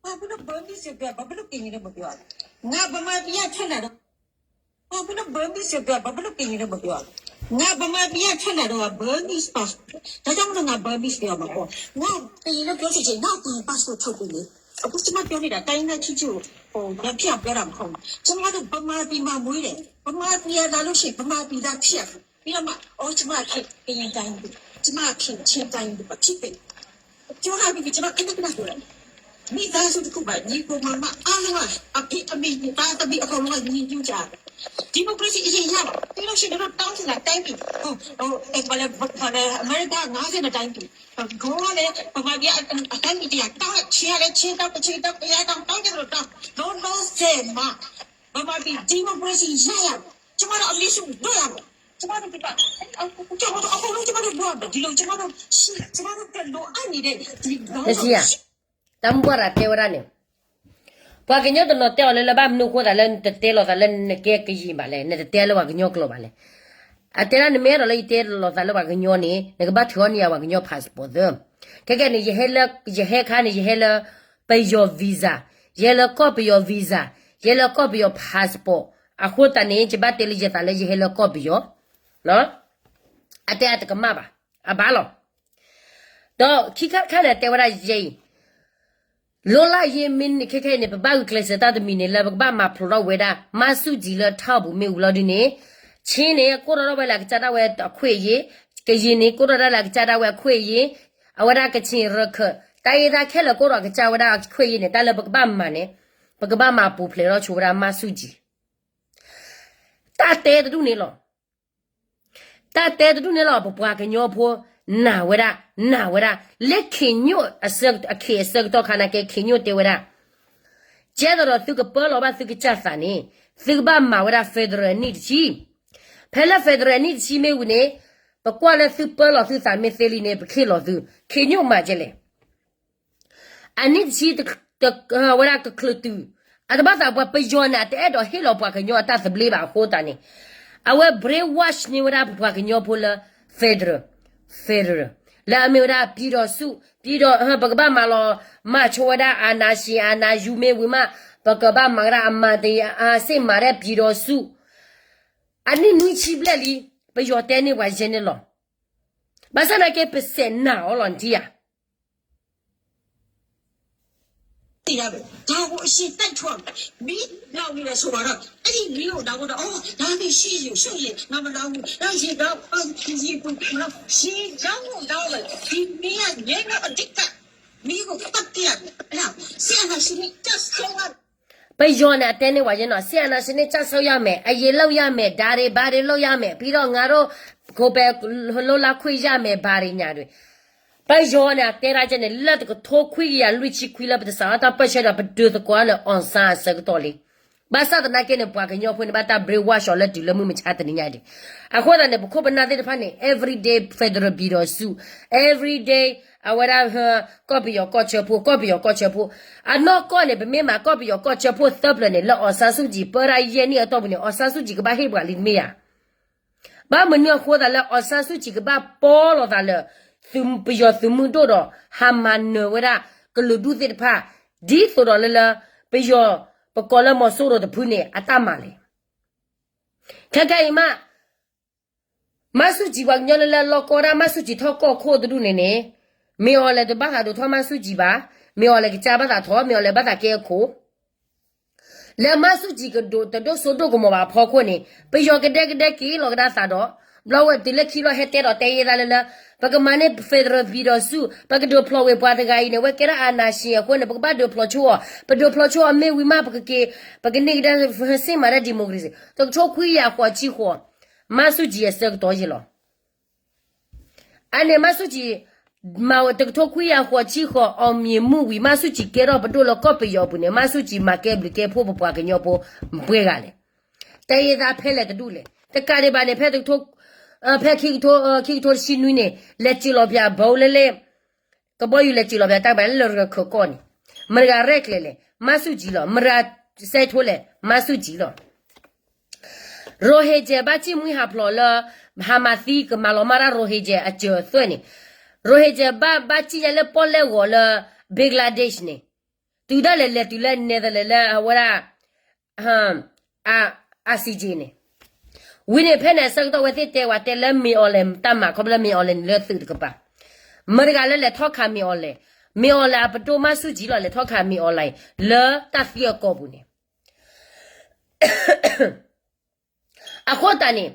ဘာဖြစ်လို့ Burmese ပြော ဘာဖြစ်လို့ ကရင်လို့ မပြောရလဲ။ ငါ ဗမာပြည်က ထွက်လာတော့ ဘာဖြစ်လို့ Burmese ပြော ဘာဖြစ်လို့ ကရင်လို့ မပြောရလဲ။ ငါ ဗမာပြည်က ထွက်လာတော့ Burmese passport ဒါကြောင့်မလို့ ငါ Burmese ပြောမှာပေါ့။ ငါ ကရင်လို့ ပြောချင်ချင် ငါ ကရင် passport ထုတ်ပေးလေ။ အခုကျမပြောနေတာ တိုင်းရင်းသားချစ်ကြည်ကို ဟို ပြန်ဖြစ်အောင်ပြောတာမဟုတ်ဘူး။ ကျမတို့ဗမာပြည်မှာမွေးတယ်။ ဗမာပြည်ကလာလို့ရှိရင် ဗမာပြည်သားဖြစ်ရမယ်။ ပြီးတော့မှ အော် ကျမကရင်တိုင်းရင်းသူ၊ ကျမကရင်ချင်းတိုင်းရင်းသူပဲဖြစ်တယ်။ ပြောတာပြီး ကျမခဏခဏပြောတယ်။ မိသားစုတစ်ခုမှာ ညီအစ်ကိုမောင်နှမအားလုံးက အဖေအမေ သားသမီးအကုန်လုံးက ညီညွတ်ကြတယ်။ ဒီမိုကရေစီအရင်ရပါ။ ပြီးလို့ရှိရင် တို့တောင်းဆိုတာတိုင်းပြည် ဟို ဟို အဲ ဘာလဲ ဘာလဲ အမေရိကငါးဆယ်နဲ့တိုင်းပြည် ကလည်း ဗမာပြည်အတိုင်းပြည်တရားတောင်းလိုက် ချင်းကလည်း ချင်းတောင်း ကချင်တောင်း ကယားတောင်း တောင်းကြလို့တောင်း လောလောဆယ်မှာ ဗမာပြည်ဒီမိုကရေစီရရမယ်။ ကျမတို့အလီစုလွတ်ရမယ်။ ကျမတို့ဒီက ကျမတို့အကုန်လုံး ကျမတို့လွတ်ရမယ်။ ဒီလိုကျမတို့ရှိ ကျမတို့ကလိုအပ်နေတဲ့ဒီလော တဆံယၤ တၢ်မုၢ်ပှၢ်ရၤတဲဝဲဒၣ်န့ၣ် ပှၤကညီတနီၤတဲအီၤလၢ လၢဘၣ်မနုၤအဃိသးလၢ နတတဲလိာ်သးလၢနကဲကယံၤဘၣ်လဲၣ်, နတတဲလၢပှၤကညီကျိာ်ဘၣ်လဲၣ်. အတဲဒၣ် နမ့ၢ်အဲၣ်ဒိးလၢယတဲလိာ်သးလၢပှၤကညီန့ၣ် နကဘၣ်ထုးအီၣ်န့ၢ်ယၤပှၤကညီ passport သၢ. ခဲကဲန့ၣ် ယဟဲလၢ ယဟဲခါန့ၣ် ယဟဲလၢ ပယီၤ visa, ယဟဲလၢကီၢ်ပယီၤ visa, ယဟဲလၢကီၢ်ပယီၤ passport အဃိသတးန့ၣ် ယဘၣ်တဲလၢယသးလၢယဟဲလၢကီၢ်ပယီၤ အတဲအတကမၣ်ဘၣ်, အဘၣ်လီၤ. ဒီးခံခါတခါန့ၣ် တဲဝဲဒၣ်ယဲအံၤ လီၤလၢယမ့ၢ်ခဲခဲအံၤန့ၣ် ပဘၣ်ဂုာ်ကျဲးစၢးတၢ်တမံၤန့ၣ် လၢပကဘၣ်မၤဖျိးထီၣ်ဝဲဒၣ် မၤဆူၣ်ကၠံလၢထီၣ်ပူၤမ့ၢ်ဝံၤလီၤဒုန့ၣ် ချင်းန့ၣ် ကိးထီၣ်ထီၣ်ဝဲလၢအကစၢ်ဒၣ်ဝဲအခွင့်အရေး, ကရင်န့ၣ် ကိးထီၣ်ဒၣ်လၢအကစၢ်ဒၣ်ဝဲအခွင့်အရေး, အဝဲဒၣ်ကချင်ရခိုင် တိုင်းရင်းသားခဲလၢာ်ကိးထီၣ်အကစၢ်ဝဲဒၣ်အခွင့်အရေးန့ၣ် တၢ်လၢပကဘၣ်မၤန့ၣ် ပကဘၣ်မၤပူၤဖျဲးထီၣ်ဆိဝဲဒၣ်မၤဆူၣ်ကၠံ တၢ်တဲတဒူၣ်န့ၣ်လီၤ. တၢ်တဲတဒူၣ်န့ၣ်လီၤ. ပပှၤကညီဖိ နာ်ဝဲဒၣ်, နာ်ဝဲဒၣ်, လၢခ့ၣ်ညိၣ်အဆၢ, အခ့ၣ်အဆၢကတီၢ်ခါနာ်က့ ခ့ၣ်ညိၣ်တဲဝဲဒၣ်, ကဲသိးဒီးသုကပၢလီၤဘၣ်သုကစၢ်သးန့ၣ် သုကဘၣ်မၤဝဲဒၣ် federal အနံၣ်တဆံ. ဖဲလၢ federal အနံၣ်တဆံမ့ၢ်ဝံၤန့ၣ် ပကွၢ်လၢသုပၢလီၤသုသးမ့ၢ်သ့လံန့ၣ် ပခ့ၣ်လီၤသု, ခ့ၣ်ညိၣ်မၤကဲလဲၣ် အနံၣ်တဆံ ဝဲဒၣ်ကချုးတုၤ, အတဘၣ်သးပှၤပယီၤန့ၣ် အတအဲၣ်ဒိးဟ့ၣ်လီၤပှၤကညီအတၢ်သဘျ့ဘၣ်အဃိသတးန့ၣ်, အဝဲ brainwash န့ၢ်ဝဲဒၣ်ပပှၤကညီဖိလၢ federal, federal လၢအမ့ၢ်ဝဲဒၣ် ပြည်ထောင်စု, ပြည်ထောင်, ပကဘၣ်မၤလီၤ, မၤဆိဝဲဒၣ် အာဏာရှင်, အာဏာယူမ့ၢ်ဝံၤမး, ပကဘၣ်မၤဝဲဒၣ် အမှန်တရား, စစ်မှန်တဲ့ပြည်ထောင်စု, အနံၣ်နွံဆံဘျဲၣ်လံ, ပယီၤတဲန့ၢ်ပှၤယဲန့ၣ်လီၤ. ဘၣ်ဆၣ်နာ်က့ ပစဲးနာ်အီၤလီၤနထံၣ်ဧါ သိရမယ်။ ဒါကိုအရှင်တိုက်ထွက်မယ်။ မင်းနာဝင်တယ်ဆိုပါတော့ အဲ့ဒီမင်းကိုဒါကိုတော့ အော် ဒါမင်းရှိရင်ရှိရင်ငါမနာဘူး။ ဒါရေကောင်း ရေပူနော် ရေကောင်းကိုကောင်းတယ်။ ဒီမင်းကငဲတော့အတိတ်ကမင်းကိုပတ်ပြရမယ်။ အဲ့ဒါစစ်အာဏာရှင်နဲ့ကျဆုံးရမယ် ပယီၤန့ၣ် အတဲန့ၢ်ဝဲယဲနီၤ စစ်အာဏာရှင်နဲ့ကျဆုံးရမယ် အရေးလုပ်ရမယ် ဒါတွေဘာတွေလုပ်ရမယ် ပြီးတော့ငါတို့ကိုယ်ပဲလှုပ်လှုပ်ခွင့်ရမယ် ဘာတွေညာတွေ ပယီၤန့ၣ် အတဲဒၣ်ကဲန့ၣ် လၢတကထိခွံကယၤလွံၢ်ဆံခွံလၢ ပတစးထီၣ်တၢ်ပၢၢ်ဆၢဒီး ပဒုးသကိးန့ၣ် အောင်ဆန်း အဆၢကတီၢ်လံ. ဘၣ်ဆၣ်သနာ်က့န့ၣ် ပှၤကညီဖိန့ၣ် ဘၣ်တၢ် brainwash အီၤလၢတုၤလၢမုၢ်မဆါတနံၤညါဒံး. အဃိသတးန့ၣ် ပခိၣ်ပနၢ်သ့ၣ်တဖၣ်န့ၣ် everyday federal ပြည်ထောင်စု, everyday အဝဲဒၣ် ကီၢ်ပယီၤကီၢ်ဆၢဖိ, ကီၢ်ပယီၤကီၢ်ဆၢဖိ, အနီၢ်ကီၢ်န့ၣ် ပမ့ၢ်မၤကီၢ်ပယီၤကီၢ်ဆၢဖိသၢဖျၢၣ်န့ၣ် လၢ အောင်ဆန်းစုကြည် ပၢတၢ်ယဲၢ်နံၣ်အတီၢ်ပူၤန့ၣ် အောင်ဆန်းစုကြည် ကဘၣ်ဟ့ၣ်ပှၤလံတမ့ၢ်ဧါ. ဘၣ်မနုၤအဃိသတးလၢ အောင်ဆန်းစုကြည် ကဘၣ်ပီလီၤသးလၢ ပယီၤသုးမုၢ်ဒိၣ်ဒီး ဟးမၤနၢၤဝဲဒၣ် ကလုာ်ဒူၣ်သ့ၣ်တဖၣ် ဒ်သိးဒီးလၢလၢ ပယီၤ ပကိးလၢမီၤစိရိၤတဖုန့ၣ် အတၢ်မၤလဲၣ်. ခဲခဲအံၤမး မၤဆူၣ်ကၠံ ပှၤကညီလၢလၢလီၢ်ကီၢ်ဒၣ် မၤဆူၣ်ကၠံ ထီၣ်ကီၢ်ခိၣ်တဒူၣ်န့ၣ်န့ၣ် မ့ၢ်အီၤလဲၣ်တဘၣ်သးဒိးထီၣ်မၤဆူၣ်ကၠံဘၣ်, မ့ၢ်အီၤလဲၣ်ကစၢ်ဘၣ်သးထီၣ်, မ့ၢ်အီၤလဲၣ်ဘၣ်သးကဲအခိၣ် လၢမၤဆူၣ်ကၠံ ကဒိးတဒိၣ်စိဒိၣ်ကမီၤဘၣ်အဖီခိၣ်န့ၣ် ပယီၤကဒဲကဒဲက့ၤလီၤကဒါသးဒီး ဘျီဝဲတုၤလၢခံလီၤဟဲတဲဒီးတဲယဲၢ်သးလၢလၢ ပကမၤန့ၢ် federal ပြည်ထောင်စု, ပကဒုးဖျိးဝဲပှၤတဂၤအံၤန့ၣ် ဝဲကဲဒၣ် အာဏာရှင် အဃိန့ၣ် ပကဘၣ်ဒုးဖျိးဆိအီၤ, ပဒုးဖျိးဆိအီၤမ့ၢ်ဝံၤမး ပကက့ၤ ပကန့ၢ်ကဒါ စစ်မှန်တဲ့ ဒီမိုကရေစီ တကထိခွံကယၤဃိးဆံဃိး မၤဆူၣ်ကၠံ အဆၢကတီၢ်ယဲၢ်လီၤ. အန့ၣ်မၤဆူၣ်ကၠံ မၤဝဲတကထိခွံကယၤဃိးဆံဃိး အောင်မြင်မှု ဝံၤ မၤဆူၣ်ကၠံ ကဲထီၣ်ပဒိၣ်လၢကီၢ်ပယီၤအပူၤန့ၣ် မၤဆူၣ်ကၠံ မၤကဲဘျုးကဲဖှိၣ်ပပှၤကညီဖိ ပှဲၤဂၤလဲၣ်. တဲယဲၢ်သးဖဲလဲၣ်တဒူၣ်လဲၣ်. တကးဒံးဘၣ်န့ၣ် ဖဲတကထိ ဖဲခံကထိ ခံကထိတဆံနွံန့ၣ် လဲၤစၢၤလီၤပၠး ဘီလၢလဲၣ် ကဘီယူၤလဲၤစၢၤလီၤပၠးတၢ်ကဘၣ်လၢလၢရခၢၣ်ကီၢ်န့ၣ် မတၤဂၤရဲၣ်ကျဲၤလဲၣ် မၤဆူၣ်ကၠံလီၤ. မတၤဂၤစဲးထိလဲၣ် မၤဆူၣ်ကၠံလီၤ. ရိၣ်ဟ့ၣ်ကၠဲၣ် ဘၣ်စံၣ်မှံဟးဖျိးလၢ ဟးမၤသံကမၤလီၤမၢ်တၢ် ရိၣ်ဟ့ၣ်ကၠဲၣ် အစၢၤအသွဲၣ်န့ၣ် ရိၣ်ဟ့ၣ်ကၠဲၣ် ဘၣ် ဘၣ်စံၣ်ညါလၢပီၣ်လဲၣ်ဂီၤလၢ Bangladesh န့ၣ် တုၤဒၣ်လဲာ်လဲၤတုၤလၢ Netherlands လၢအဝဲဒၣ် ICJ န့ၣ် ဝံၤန့ၣ် ဖဲန့ၣ်အဆၢကတီၢ်ဝဲသ့ၣ်တဲဝဲတဲလၢ မ့ၢ်အီၤလဲၣ်တၢ်မၤ ခီဖျိလၢမ့ၢ်အီၤလဲၣ်န့ၣ်လၢသုးတကပၤ မတၤဂၤလၢလဲၤထီၣ်ခးမ့ၢ်အီၤလဲၣ် မ့ၢ်အီၤလဲၣ်အပဒိၣ်မါဆူၣ်ကၠံလီၤ လဲၤထီၣ်ခးမ့ၢ်အီၤလဲၣ် လၢတၢ်သံအကီၢ်ပူၤန့ၣ် အဃိသတးန့ၣ်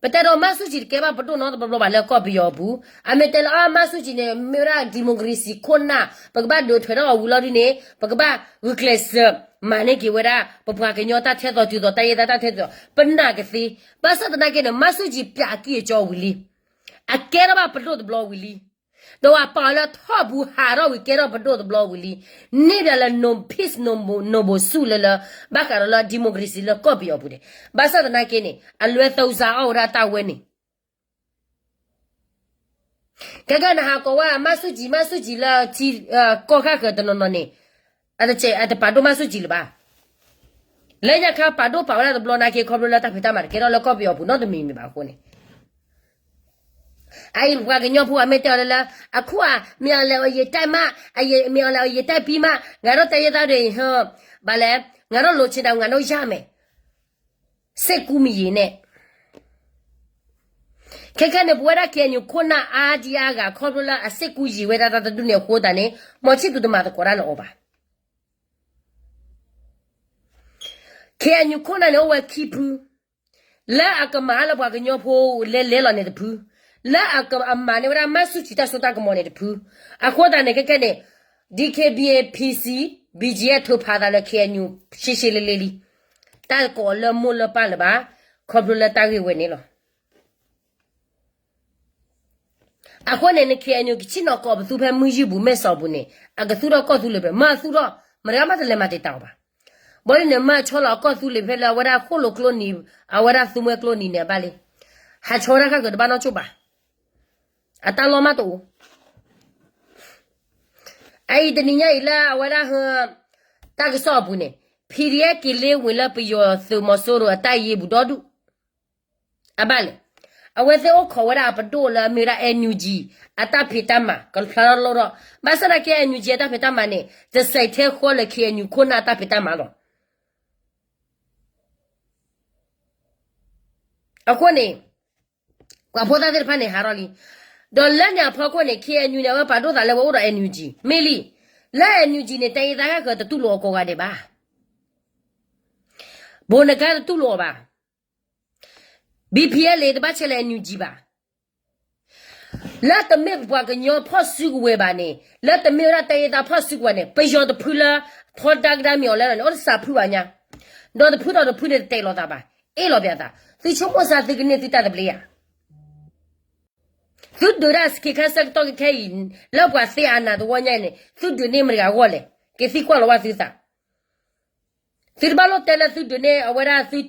ပတဲဒီးမါဆူၣ်ကၠံတကဲဘၣ်ပဒိၣ်နီတဘျီဘျီဘၣ်လၢကီၢ်ပယီၤအပူၤ, အမ့ၢ်တဲလၢအမါဆူၣ်ကၠံန့ၣ် မ့ၢ်ဝဲဒၣ် democracy ခိၣ်နၢ် ပကဘၣ်ဒုးထွဲထီၣ်အီၤဝံၤလီၤဒ်န့ၣ် ပကဘၣ်ဂုာ်ကျဲးစၢး မၤန့ၢ်က့ၤဝဲဒၣ် ပပှၤကညီတၢ်ထဲသိးတုၤသိး တၢ်ယဲၢ်တၢ် တၢ်ထဲသိး ပနာ်ကသ့, ဘၣ်ဆၣ်သနာ်က့န့ၣ် မါဆူၣ်ကၠံပၠးအကံၢ်အစီဝံၤလံ, အကဲထီၣ်ဘၣ်ပဒိၣ်တဘျီဝံၤလံ ဒီးပာ်အီၤလၢထီၣ်ပူၤ ဟးထီၣ်ဝံၤကဲထီၣ်ပဒိၣ်တဘျီဝံၤလံ, န့ၢ်ဘၣ်လၢ no peace no more စူၣ်လၢလၢ ဘၣ်ဃးဒီးလၢ democracy လၢကီၢ်ပယီၤပူၤန့ၣ်, ဘၣ်ဆၣ်သနာ်က့န့ၣ် အလွဲသီစါအီၣ်ဝဲဒၣ်တၢ်ဝဲန့ၣ်, ခဲကနဟးကိးဝဲမါဆူၣ်ကၠံ မါဆူၣ်ကၠံလၢ ကီၢ်ဃၣ်ဃၢၤတနီၤနီၤန့ၣ်, အတပာ်ဒိၣ်မါဆူၣ်ကၠံလၢၤဘၣ်. လၢညါခါပာ်ဒိၣ်ပာ်ဝဲဒၣ်တဘျီနာ်က့ ခီဖျိလၢတၢ်ဖံးတၢ်မၤတကဲထီၣ်လၢကီၢ်ပယီၤပူၤနီတမံၤမံၤဘၣ်အဃိန့ၣ်, အအံၤပှၤကညီဖိအမ့ၢ်တဲအီၤလၢလၢ အခိၣ်အ မ့ၢ်အီၤလဲၣ်အယံာ်တၢ်မး, မ့ၢ်အီၤလဲၣ်အယံာ်တၢ်ပံမး, ငါထီၣ်တဲယဲၢ်တၢ်ဒီးအံၤ ဘၣ်လဲၣ်, ငါထီၣ်လိာ်ဆ့ဒၣ် ငါထီၣ်ယၢ်မဲာ် စ့ၢ်ကူမံယံၤန့ၣ်, ခဲခဲန့ၣ် ပဝဲဒၣ် K N U ခိၣ်နၢ်အါဒံအါဂၤ ခီဖျိလၢအစ့ၢ်ကူယံၤဝဲဒၣ်တၢ်တဒူၣ်န့ၣ်အဃိသတးန့ၣ် မီၤဆံၣ်သူတမၤသကိးတၢ်လၢအီၤဘၣ်. K N U ခိၣ်နၢ်န့ၣ် အိၣ်ဝဲခံဖု, လၢအကမၤလၢပှၤကညီဖိလဲၤလဲၤလီၤန့ၣ်တဖု, လၢအမၤန့ၢ်ဝဲဒၣ်မါဆူၣ်ကၠံတၢ်စိတၢ်ကမီၤန့ၣ်တဖု, အဃိသတးန့ၣ် ခဲခဲန့ၣ် D K B A P C B G F ထုးဖးသးလၢ K N U ရှဲရှဲလ့လ့လံ, တၢ်ကိးလၢမိၢ်လၢပၢ်လၢၤဘၣ်, ခီဖျိလၢတၢ်ဂ့ၢ်ဝဲန့ၣ်လီၤ. အဃိန့ၣ် န K N U ကဆ့ၣ်နီၤကိးပသူဖဲမုၢ်ယုၢ်ပူၤ မဲၢ်စီၤပူၤန့ၣ် အကသူၣ်ထီၣ်ကီၢ်သူလ့ၤဖဲ မ့ၢ်အသူၣ်ထီၣ် မတၤဂၤမးတလဲၤမၤတံာ်တာ်အီၤဘၣ်. ဘၣ်ဒ်န့ၣ် မ့ၢ်အဆီလီၤအကီၢ်သူလ့ၤဖဲလၢအဝဲဒၣ်ဃိၣ်လိာ်ကျိနံၤ အဝဲဒၣ်သူမှဲကျိနံၤန့ၣ် အဘၣ်လံ, ဟးဆီတၢ်ခါကတဘၣ်နီၢ်ကၠိၣ်ဘၣ်, အတၢ်လီၢ်မးတအိၣ် အအံၤတနံၤညါအံၤလၢအဝဲဒၣ် တၢ်ကစီၣ်အပူၤန့ၣ် P D F က့ၤလ့ဝ့ၤလၢပယီၤသုးမီၤစိရိၤအတၢ်ယ့ပူၤဒီဒူၣ်, အဘၣ်လဲၣ်, အဝဲသ့ၣ်အိၣ်ခိးဝဲဒၣ်အပဒိၣ်လၢအမ့ၢ်ဝဲဒၣ် N U G အတၢ်ဖံးတၢ်မၤ ကဖျါထီၣ်လိၣ်ထီၣ်, ဘၣ်ဆၣ်သနာ်က့ N U G အတၢ်ဖံးတၢ်မၤန့ၣ် တစဲးထဲဃီလၢ K N U ခိၣ်နၢ်အတၢ်ဖံးတၢ်မၤလီၤ. အဃိန့ၣ် ပှၤဖိသၣ်သ့ၣ်တဖၣ်န့ၣ် ဟးထီၣ်လံ, ဒီးလၢန့ၣ်အဖီခိၣ်န့ၣ် K N U န့ၣ် အဝဲပာ်ဒိၣ်သးလၢဝဲအိၣ်ဒီး N U G မ့ၢ်လံ, လၢ N U G န့ၣ် တၢ်အ့ၣ်သးခၢၣ်တတူၢ်လိာ်အီၤကိးဂၤဒဲးဘၣ်, ဘိးနကါတတူၢ်လိာ်အီၤဘၣ်, B P L တဘၣ်ဆဲးလၢ N U G ဘၣ်. လၢတမ့ၢ်ပပှၤကညီဖီၣ်စုကဝဲၤဘၣ်န့ၣ်, လၢတမ့ၢ်ဝဲဒၣ်တၢ်အ့ၣ်သးဖီၣ်စုကဝဲၤန့ၣ် ပယီၤတဖုလၢ ထီဒါကဒါမ့ၢ်အီၤလဲၣ်န့ၣ် အိၣ်တစးဖုဘၣ်ညါ, ဒီးတဖုဒီးတဖုန့ၣ်တတဲာ်လိာ်သးဘၣ်, အ့ၣ်လိာ်ပသး, သုဆိကမိၣ်စ့ၢ်သုကန့ၢ်သုတၢ်သဘျ့ဧါ. သုဒုးဒၣ်စခ့ခါဆၢကတီၢ်ခဲအံၤ, လၢပှၤသ့အနးတဝီညါအံၤန့ၣ် သုဒုးန့ၢ်မတၤဂၤအဂီၢ်လဲၣ်, က့ၤသံကွၢ်လီၤဝဲသုသး. သုတဘၣ်လိၣ်တဲလၢသုဒုးန့ၢ်အဝဲဒၣ်သု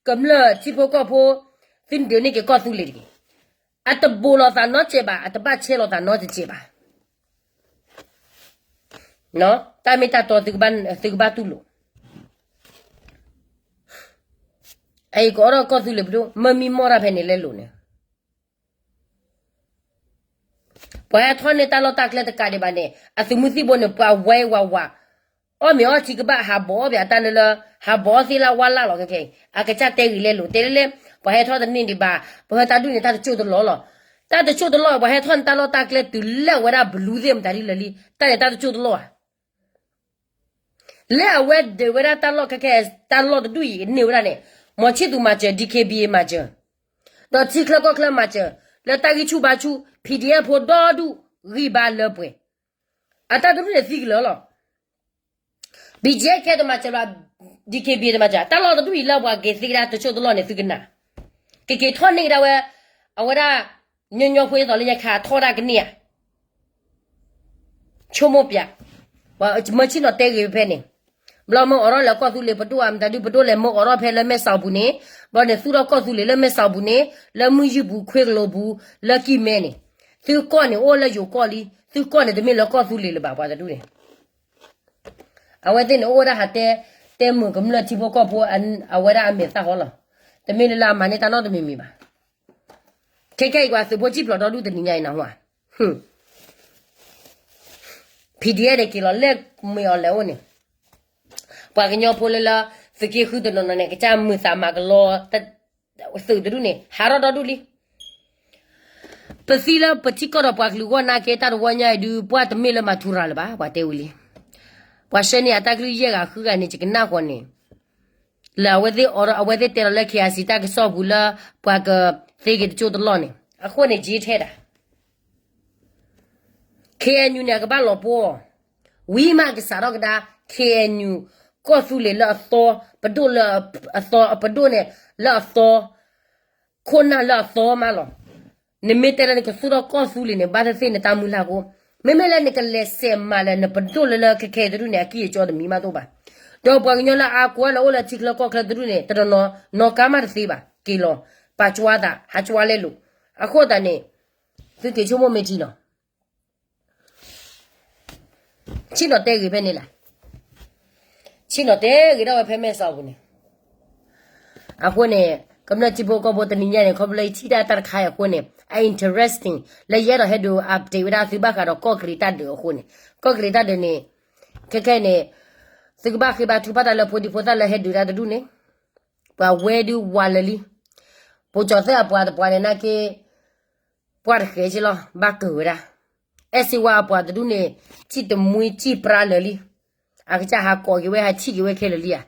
ကမျၢၢ်ထံဖိကီၢ်ဖိ, သုဒုးန့ၢ်က့ၤကီၢ်သူလ့ၤတဂ့ၤ. အတဘိးလိာ်သးနီတစဲးဘၣ်, အတဘၣ်ဆဲးလိာ်သးနီတစဲးဘၣ်. တၢ်မ့ၢ်တၢ်တီ သုကဘၣ်တူၢ်လိာ်. အအံၤကအိၣ်ဒီးကီၢ်သူလ့ၤပဒိၣ် မၢမံမီၢ်တၢ်ဖဲန့ၣ်လဲလိာ်န့ၣ် ပှၤဟဲထီၣ်န့ၢ်တၢ်လီၢ်တၢ်ကျဲတကးဒံးဘၣ်န့ၣ် အသုးမုၢ်သံၣ်ဘိန့ၣ် ပှၤဝဲဝးဝး, အီၣ်မ့ၤအီထံကဘၣ် ဟးဘီအီၣ်ဘၣ်အတၢ်လၢလၢ, ဟးဘီအီၣ်သ့ၣ်လၢဝါလၢ်လီၤခဲခဲအံၤ, အကစၢ်တဲဂ့ၤလဲလိာ် တဲလၢလဲ, ပှၤဟဲထီၣ်တန့ၢ်ဒံးဘၣ်, ပှၤဟဲတၢ်ဒုးန့ၣ် တၢ်တကၠိၣ်တလီၢ်လီၤ. တၢ်တကၠိၣ်တလီၢ် ပှၤဟဲထီၣ်န့ၢ်တၢ်လီၢ်တၢ်ကျဲတုၤလၢအဝဲဒၣ်ဘလူးသ့ၣ်မတၤဒ်လဲၣ်လံ, တၢ်န့ၣ်တၢ်တကၠိၣ်တလီၢ်ဧါ. လၢအဝဲဒုးဝဲဒၣ်တၢ်လီၢ်ခဲခဲ တၢ်လီၢ်တဒူၣ်အံၤန့ၢ်ဝဲဒၣ်န့ၣ်, မီၤဆံၣ်သူမၤစၢၤ D K B A မၤစၢၤ, ဒီးထံချၢကီၢ်ချၢမၤစၢၤ, လၢတၢ်ဂံၢ်ဆူၣ်ဘါဆူၣ် P D F ဖိဒီဒူၣ်ဂံၢ်ဘါလၢပှဲၤ, အတၢ်တဒူၣ်န့ၣ်သံကလၢာ်လီၤ. B G F ခဲတမၤစၢၤဘၣ်, D K B A တမၤစၢၤ, တၢ်လီၢ်တဒူၣ်အံၤလၢပှၤက့ၤသ့ကဒါတကၠိၣ်တလီၢ်န့ၣ် သုကနၣ်, ကက့ၤထီၣ်န့ၢ်ကဒါဝဲ, အဝဲဒၣ် ညီညီဖိအသိးလၢညါခါထီၣ်ဒၣ်ကန့ၢ်ဧါ. ဆိကမိၣ်ပျး, မၢဆ့ၣ်နီၤတဲဂ့ၤဖဲန့ၣ်, ဘျီမ့ၢ်အိးထီၣ်လၢကီၢ်သူလ့ၤပဒိၣ်ဧါ မတၤဒုပဒိၣ်လဲၣ် မ့ၢ်အိးထီၣ်ဖဲလၢမဲၢ်စီၤပူၤန့ၣ်, ဘျီန့ၣ်သူၣ်ထီၣ်ကီၢ်သူလ့ၤလၢမဲၢ်စီၤပူၤန့ၣ်, လၢမုၢ်ယုၢ်ပူၤခွ့ကလိာ်ပူၤ, လၢကံၢ်မဲန့ၣ်, သုကီၢ်န့ၣ်အိၣ်လၢယိၤကီၢ်လံ, သုကီၢ်န့ၣ်တမ့ၢ်လၢကီၢ်သူလ့ၤလၢၤဘၣ် ပှၤတဒူၣ်န့ၣ် အဝဲသ့ၣ်န့ၣ် အိၣ်ဝဲဒၣ်ဟးတဲ, တဲမုာ်ကမျၢၢ်ထံဖိကီၢ်ဖိ အဝဲဒၣ်အမဲာ်သၣ်ဟီလီၤ. တမ့ၢ်လၢလၢအမၤန့ၢ်တၢ်နီတမံၤမံၤဘၣ်. ခဲခဲအံၤကွၢ်သုးဖိစံၣ်ဖျိးဒီဒူၣ်တနံၤညါအံၤနၢ်ဟူဧါ. P D F န့ၣ်က့ၤလီၤလၢမ့ၢ်အီၤလဲၤအိၣ်န့ၣ်, ပှၤကညီဖိလၢလၢ သုးက့ဃုတနီၤနီၤန့ၣ် ကစၢ်မုာ်သးမၤကလီ သုးတဒူၣ်န့ၣ် ဟးထီၣ်ဒီဒူၣ်လံ. ပသံလၢပထံကီၢ်ဒီးပှၤကလုာ်ဂီၢ်နာ်က့ တၢ်တဝီညါအံၤဒုး ပှၤတမ့ၢ်လၢမၤထူရၤလၢၤဘၣ် ပှၤတဲဝံၤလံ. ပှၤဆှၢန့ၢ်အတၢ်ကလုၢ်ယဲၢ်ဂၤဃုဂၤန့ၣ် ယကနၣ်ဃီန့ၣ် လၢအဝဲသ့ၣ်အီၤဒီး အဝဲသ့ၣ်တဲလီၤလၢ K I C တၢ်ကစီၣ်ပူၤလၢ ပှၤကသ့က့ၤတကၠိၢ်တလီၢ်န့ၣ် အဃိန့ၣ် ယ့ထဲဒၣ် K N U န့ၣ် အကဘၣ်လီၤပှီၢ် ဝံၤမးကစးထီၣ်ကဒါ K N U ကီၢ်သူလ့ၤလၢအသီ ပဒိၣ်လၢအသီ ပဒိၣ်န့ၣ်လၢအသီ ခိၣ်နၢ်လၢအသီမးလီၤ. နမ့ၢ်တဲလၢနကသူၣ်ထီၣ်ကီၢ်သူလ့ၤန့ၣ် ဘၣ်သ့ၣ်သ့ၣ်နတၢ်မုၢ်လၢ်ဖိ, မ့မ့ၢ်လၢနကလဲၤဆဲးမၤလၢနပဒိၣ်လၢလၢခဲခဲတဒူၣ်န့ၣ် အကံၢ်အကီတမံၤမးတအိၣ်ဘၣ်. ဒီးပှၤကညီလၢအါကိးလၢအိၣ်လၢထံချၢကီၢ်ချၢတဒူၣ်န့ၣ် တနီၤနီၤကါမးတသ့ဘၣ် က့ၤလီၤ ပာ်ကွၢ်သး ဟးကွၢ်လဲလိာ်. အဃိသတးန့ၣ် သုက့ၤဆိကမိၣ်မ့ၢ်ထံနီၤ ဆ့ၣ်နီၤတဲဂ့ၤဖဲန့ၣ်လဲၣ်. ဆ့ၣ်နီၤတဲဂ့ၤဒၣ်ဝဲဖဲမဲာ်စီပူၤန့ၣ်. အဃိန့ၣ် ကမျၢၢ်ထံဖိကီၢ်ဖိတနံၤညါန့ၣ် ခီဖျိလၢယထံၣ်ဒၣ်တၢ်တခါအံၤအဃိန့ၣ် အ interesting လၢယအဲၣ်ဒိးဟဲဒုး update ဝဲဒၣ်သုဘၣ်ဃးဒီးကီၢ်ကရံးတၢ်ဒုးအဃိန့ၣ်, ကီၢ်ကရံးတၢ်ဒုးန့ၣ် ခဲခဲအံၤန့ၣ် သုကဘၣ်ဃ့ဘါထုကဖၣ်တၢ်လၢဖိဒံဖိသၣ်လၢဟဲဒုးတၢ်တဒူၣ်န့ၣ် ပှၤဝဲဒုးဝးလၢာ်လံ. ပိကၠီၤသဲၣ်အပှၤတပှၤန့ၣ်နာ်က့ ပှၤတဃဲးက့လီၤ ဘၣ်ကၢၤဝဲဒၣ်. အဲၣ်စ့ဝါအပှၤတဒူၣ်န့ၣ် စံၣ်တမှံစံၣ်ပြါလၢာ်လံ. အကစၢ်ဟးကိးက့ၤဝဲ ဟးထံၣ်က့ၤဝဲခဲလၢာ်လံဧါ.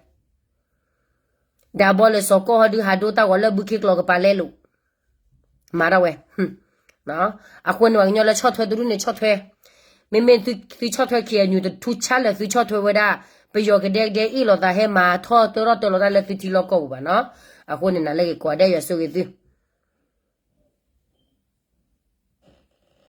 ဒီးဘီလၢစီၤကီၢ်ဟီဒုး ဟးဒိတၢ်ဂီၤလၢဘုခ့ကျိာ်ကပၤလဲလိာ် မၤဒၣ်ဝဲ. အဃိန့ၣ် ပှၤကညီလၢဆီၣ်ထွဲတဒူၣ်န့ၣ် ဆီၣ်ထွဲ, မ့မ့ၢ်သုဆီၣ်ထွဲ K N U တထူဆါလၢာ် သုဆီၣ်ထွဲဝဲဒၣ် ပယီၤကဒဲကဒဲအ့ၣ်လိာ်သး ဟဲမၤထီၣ်တၢထီၣ်တၢလီၤတၢ်လၢသုထံလီၢ်ကီၢ်ပူၤဘၣ်နီၤ. အဃိန့ၣ် နၤလၢက့ၤကိးဒဲး ယွၤဆိၣ်ဂ့ၤသု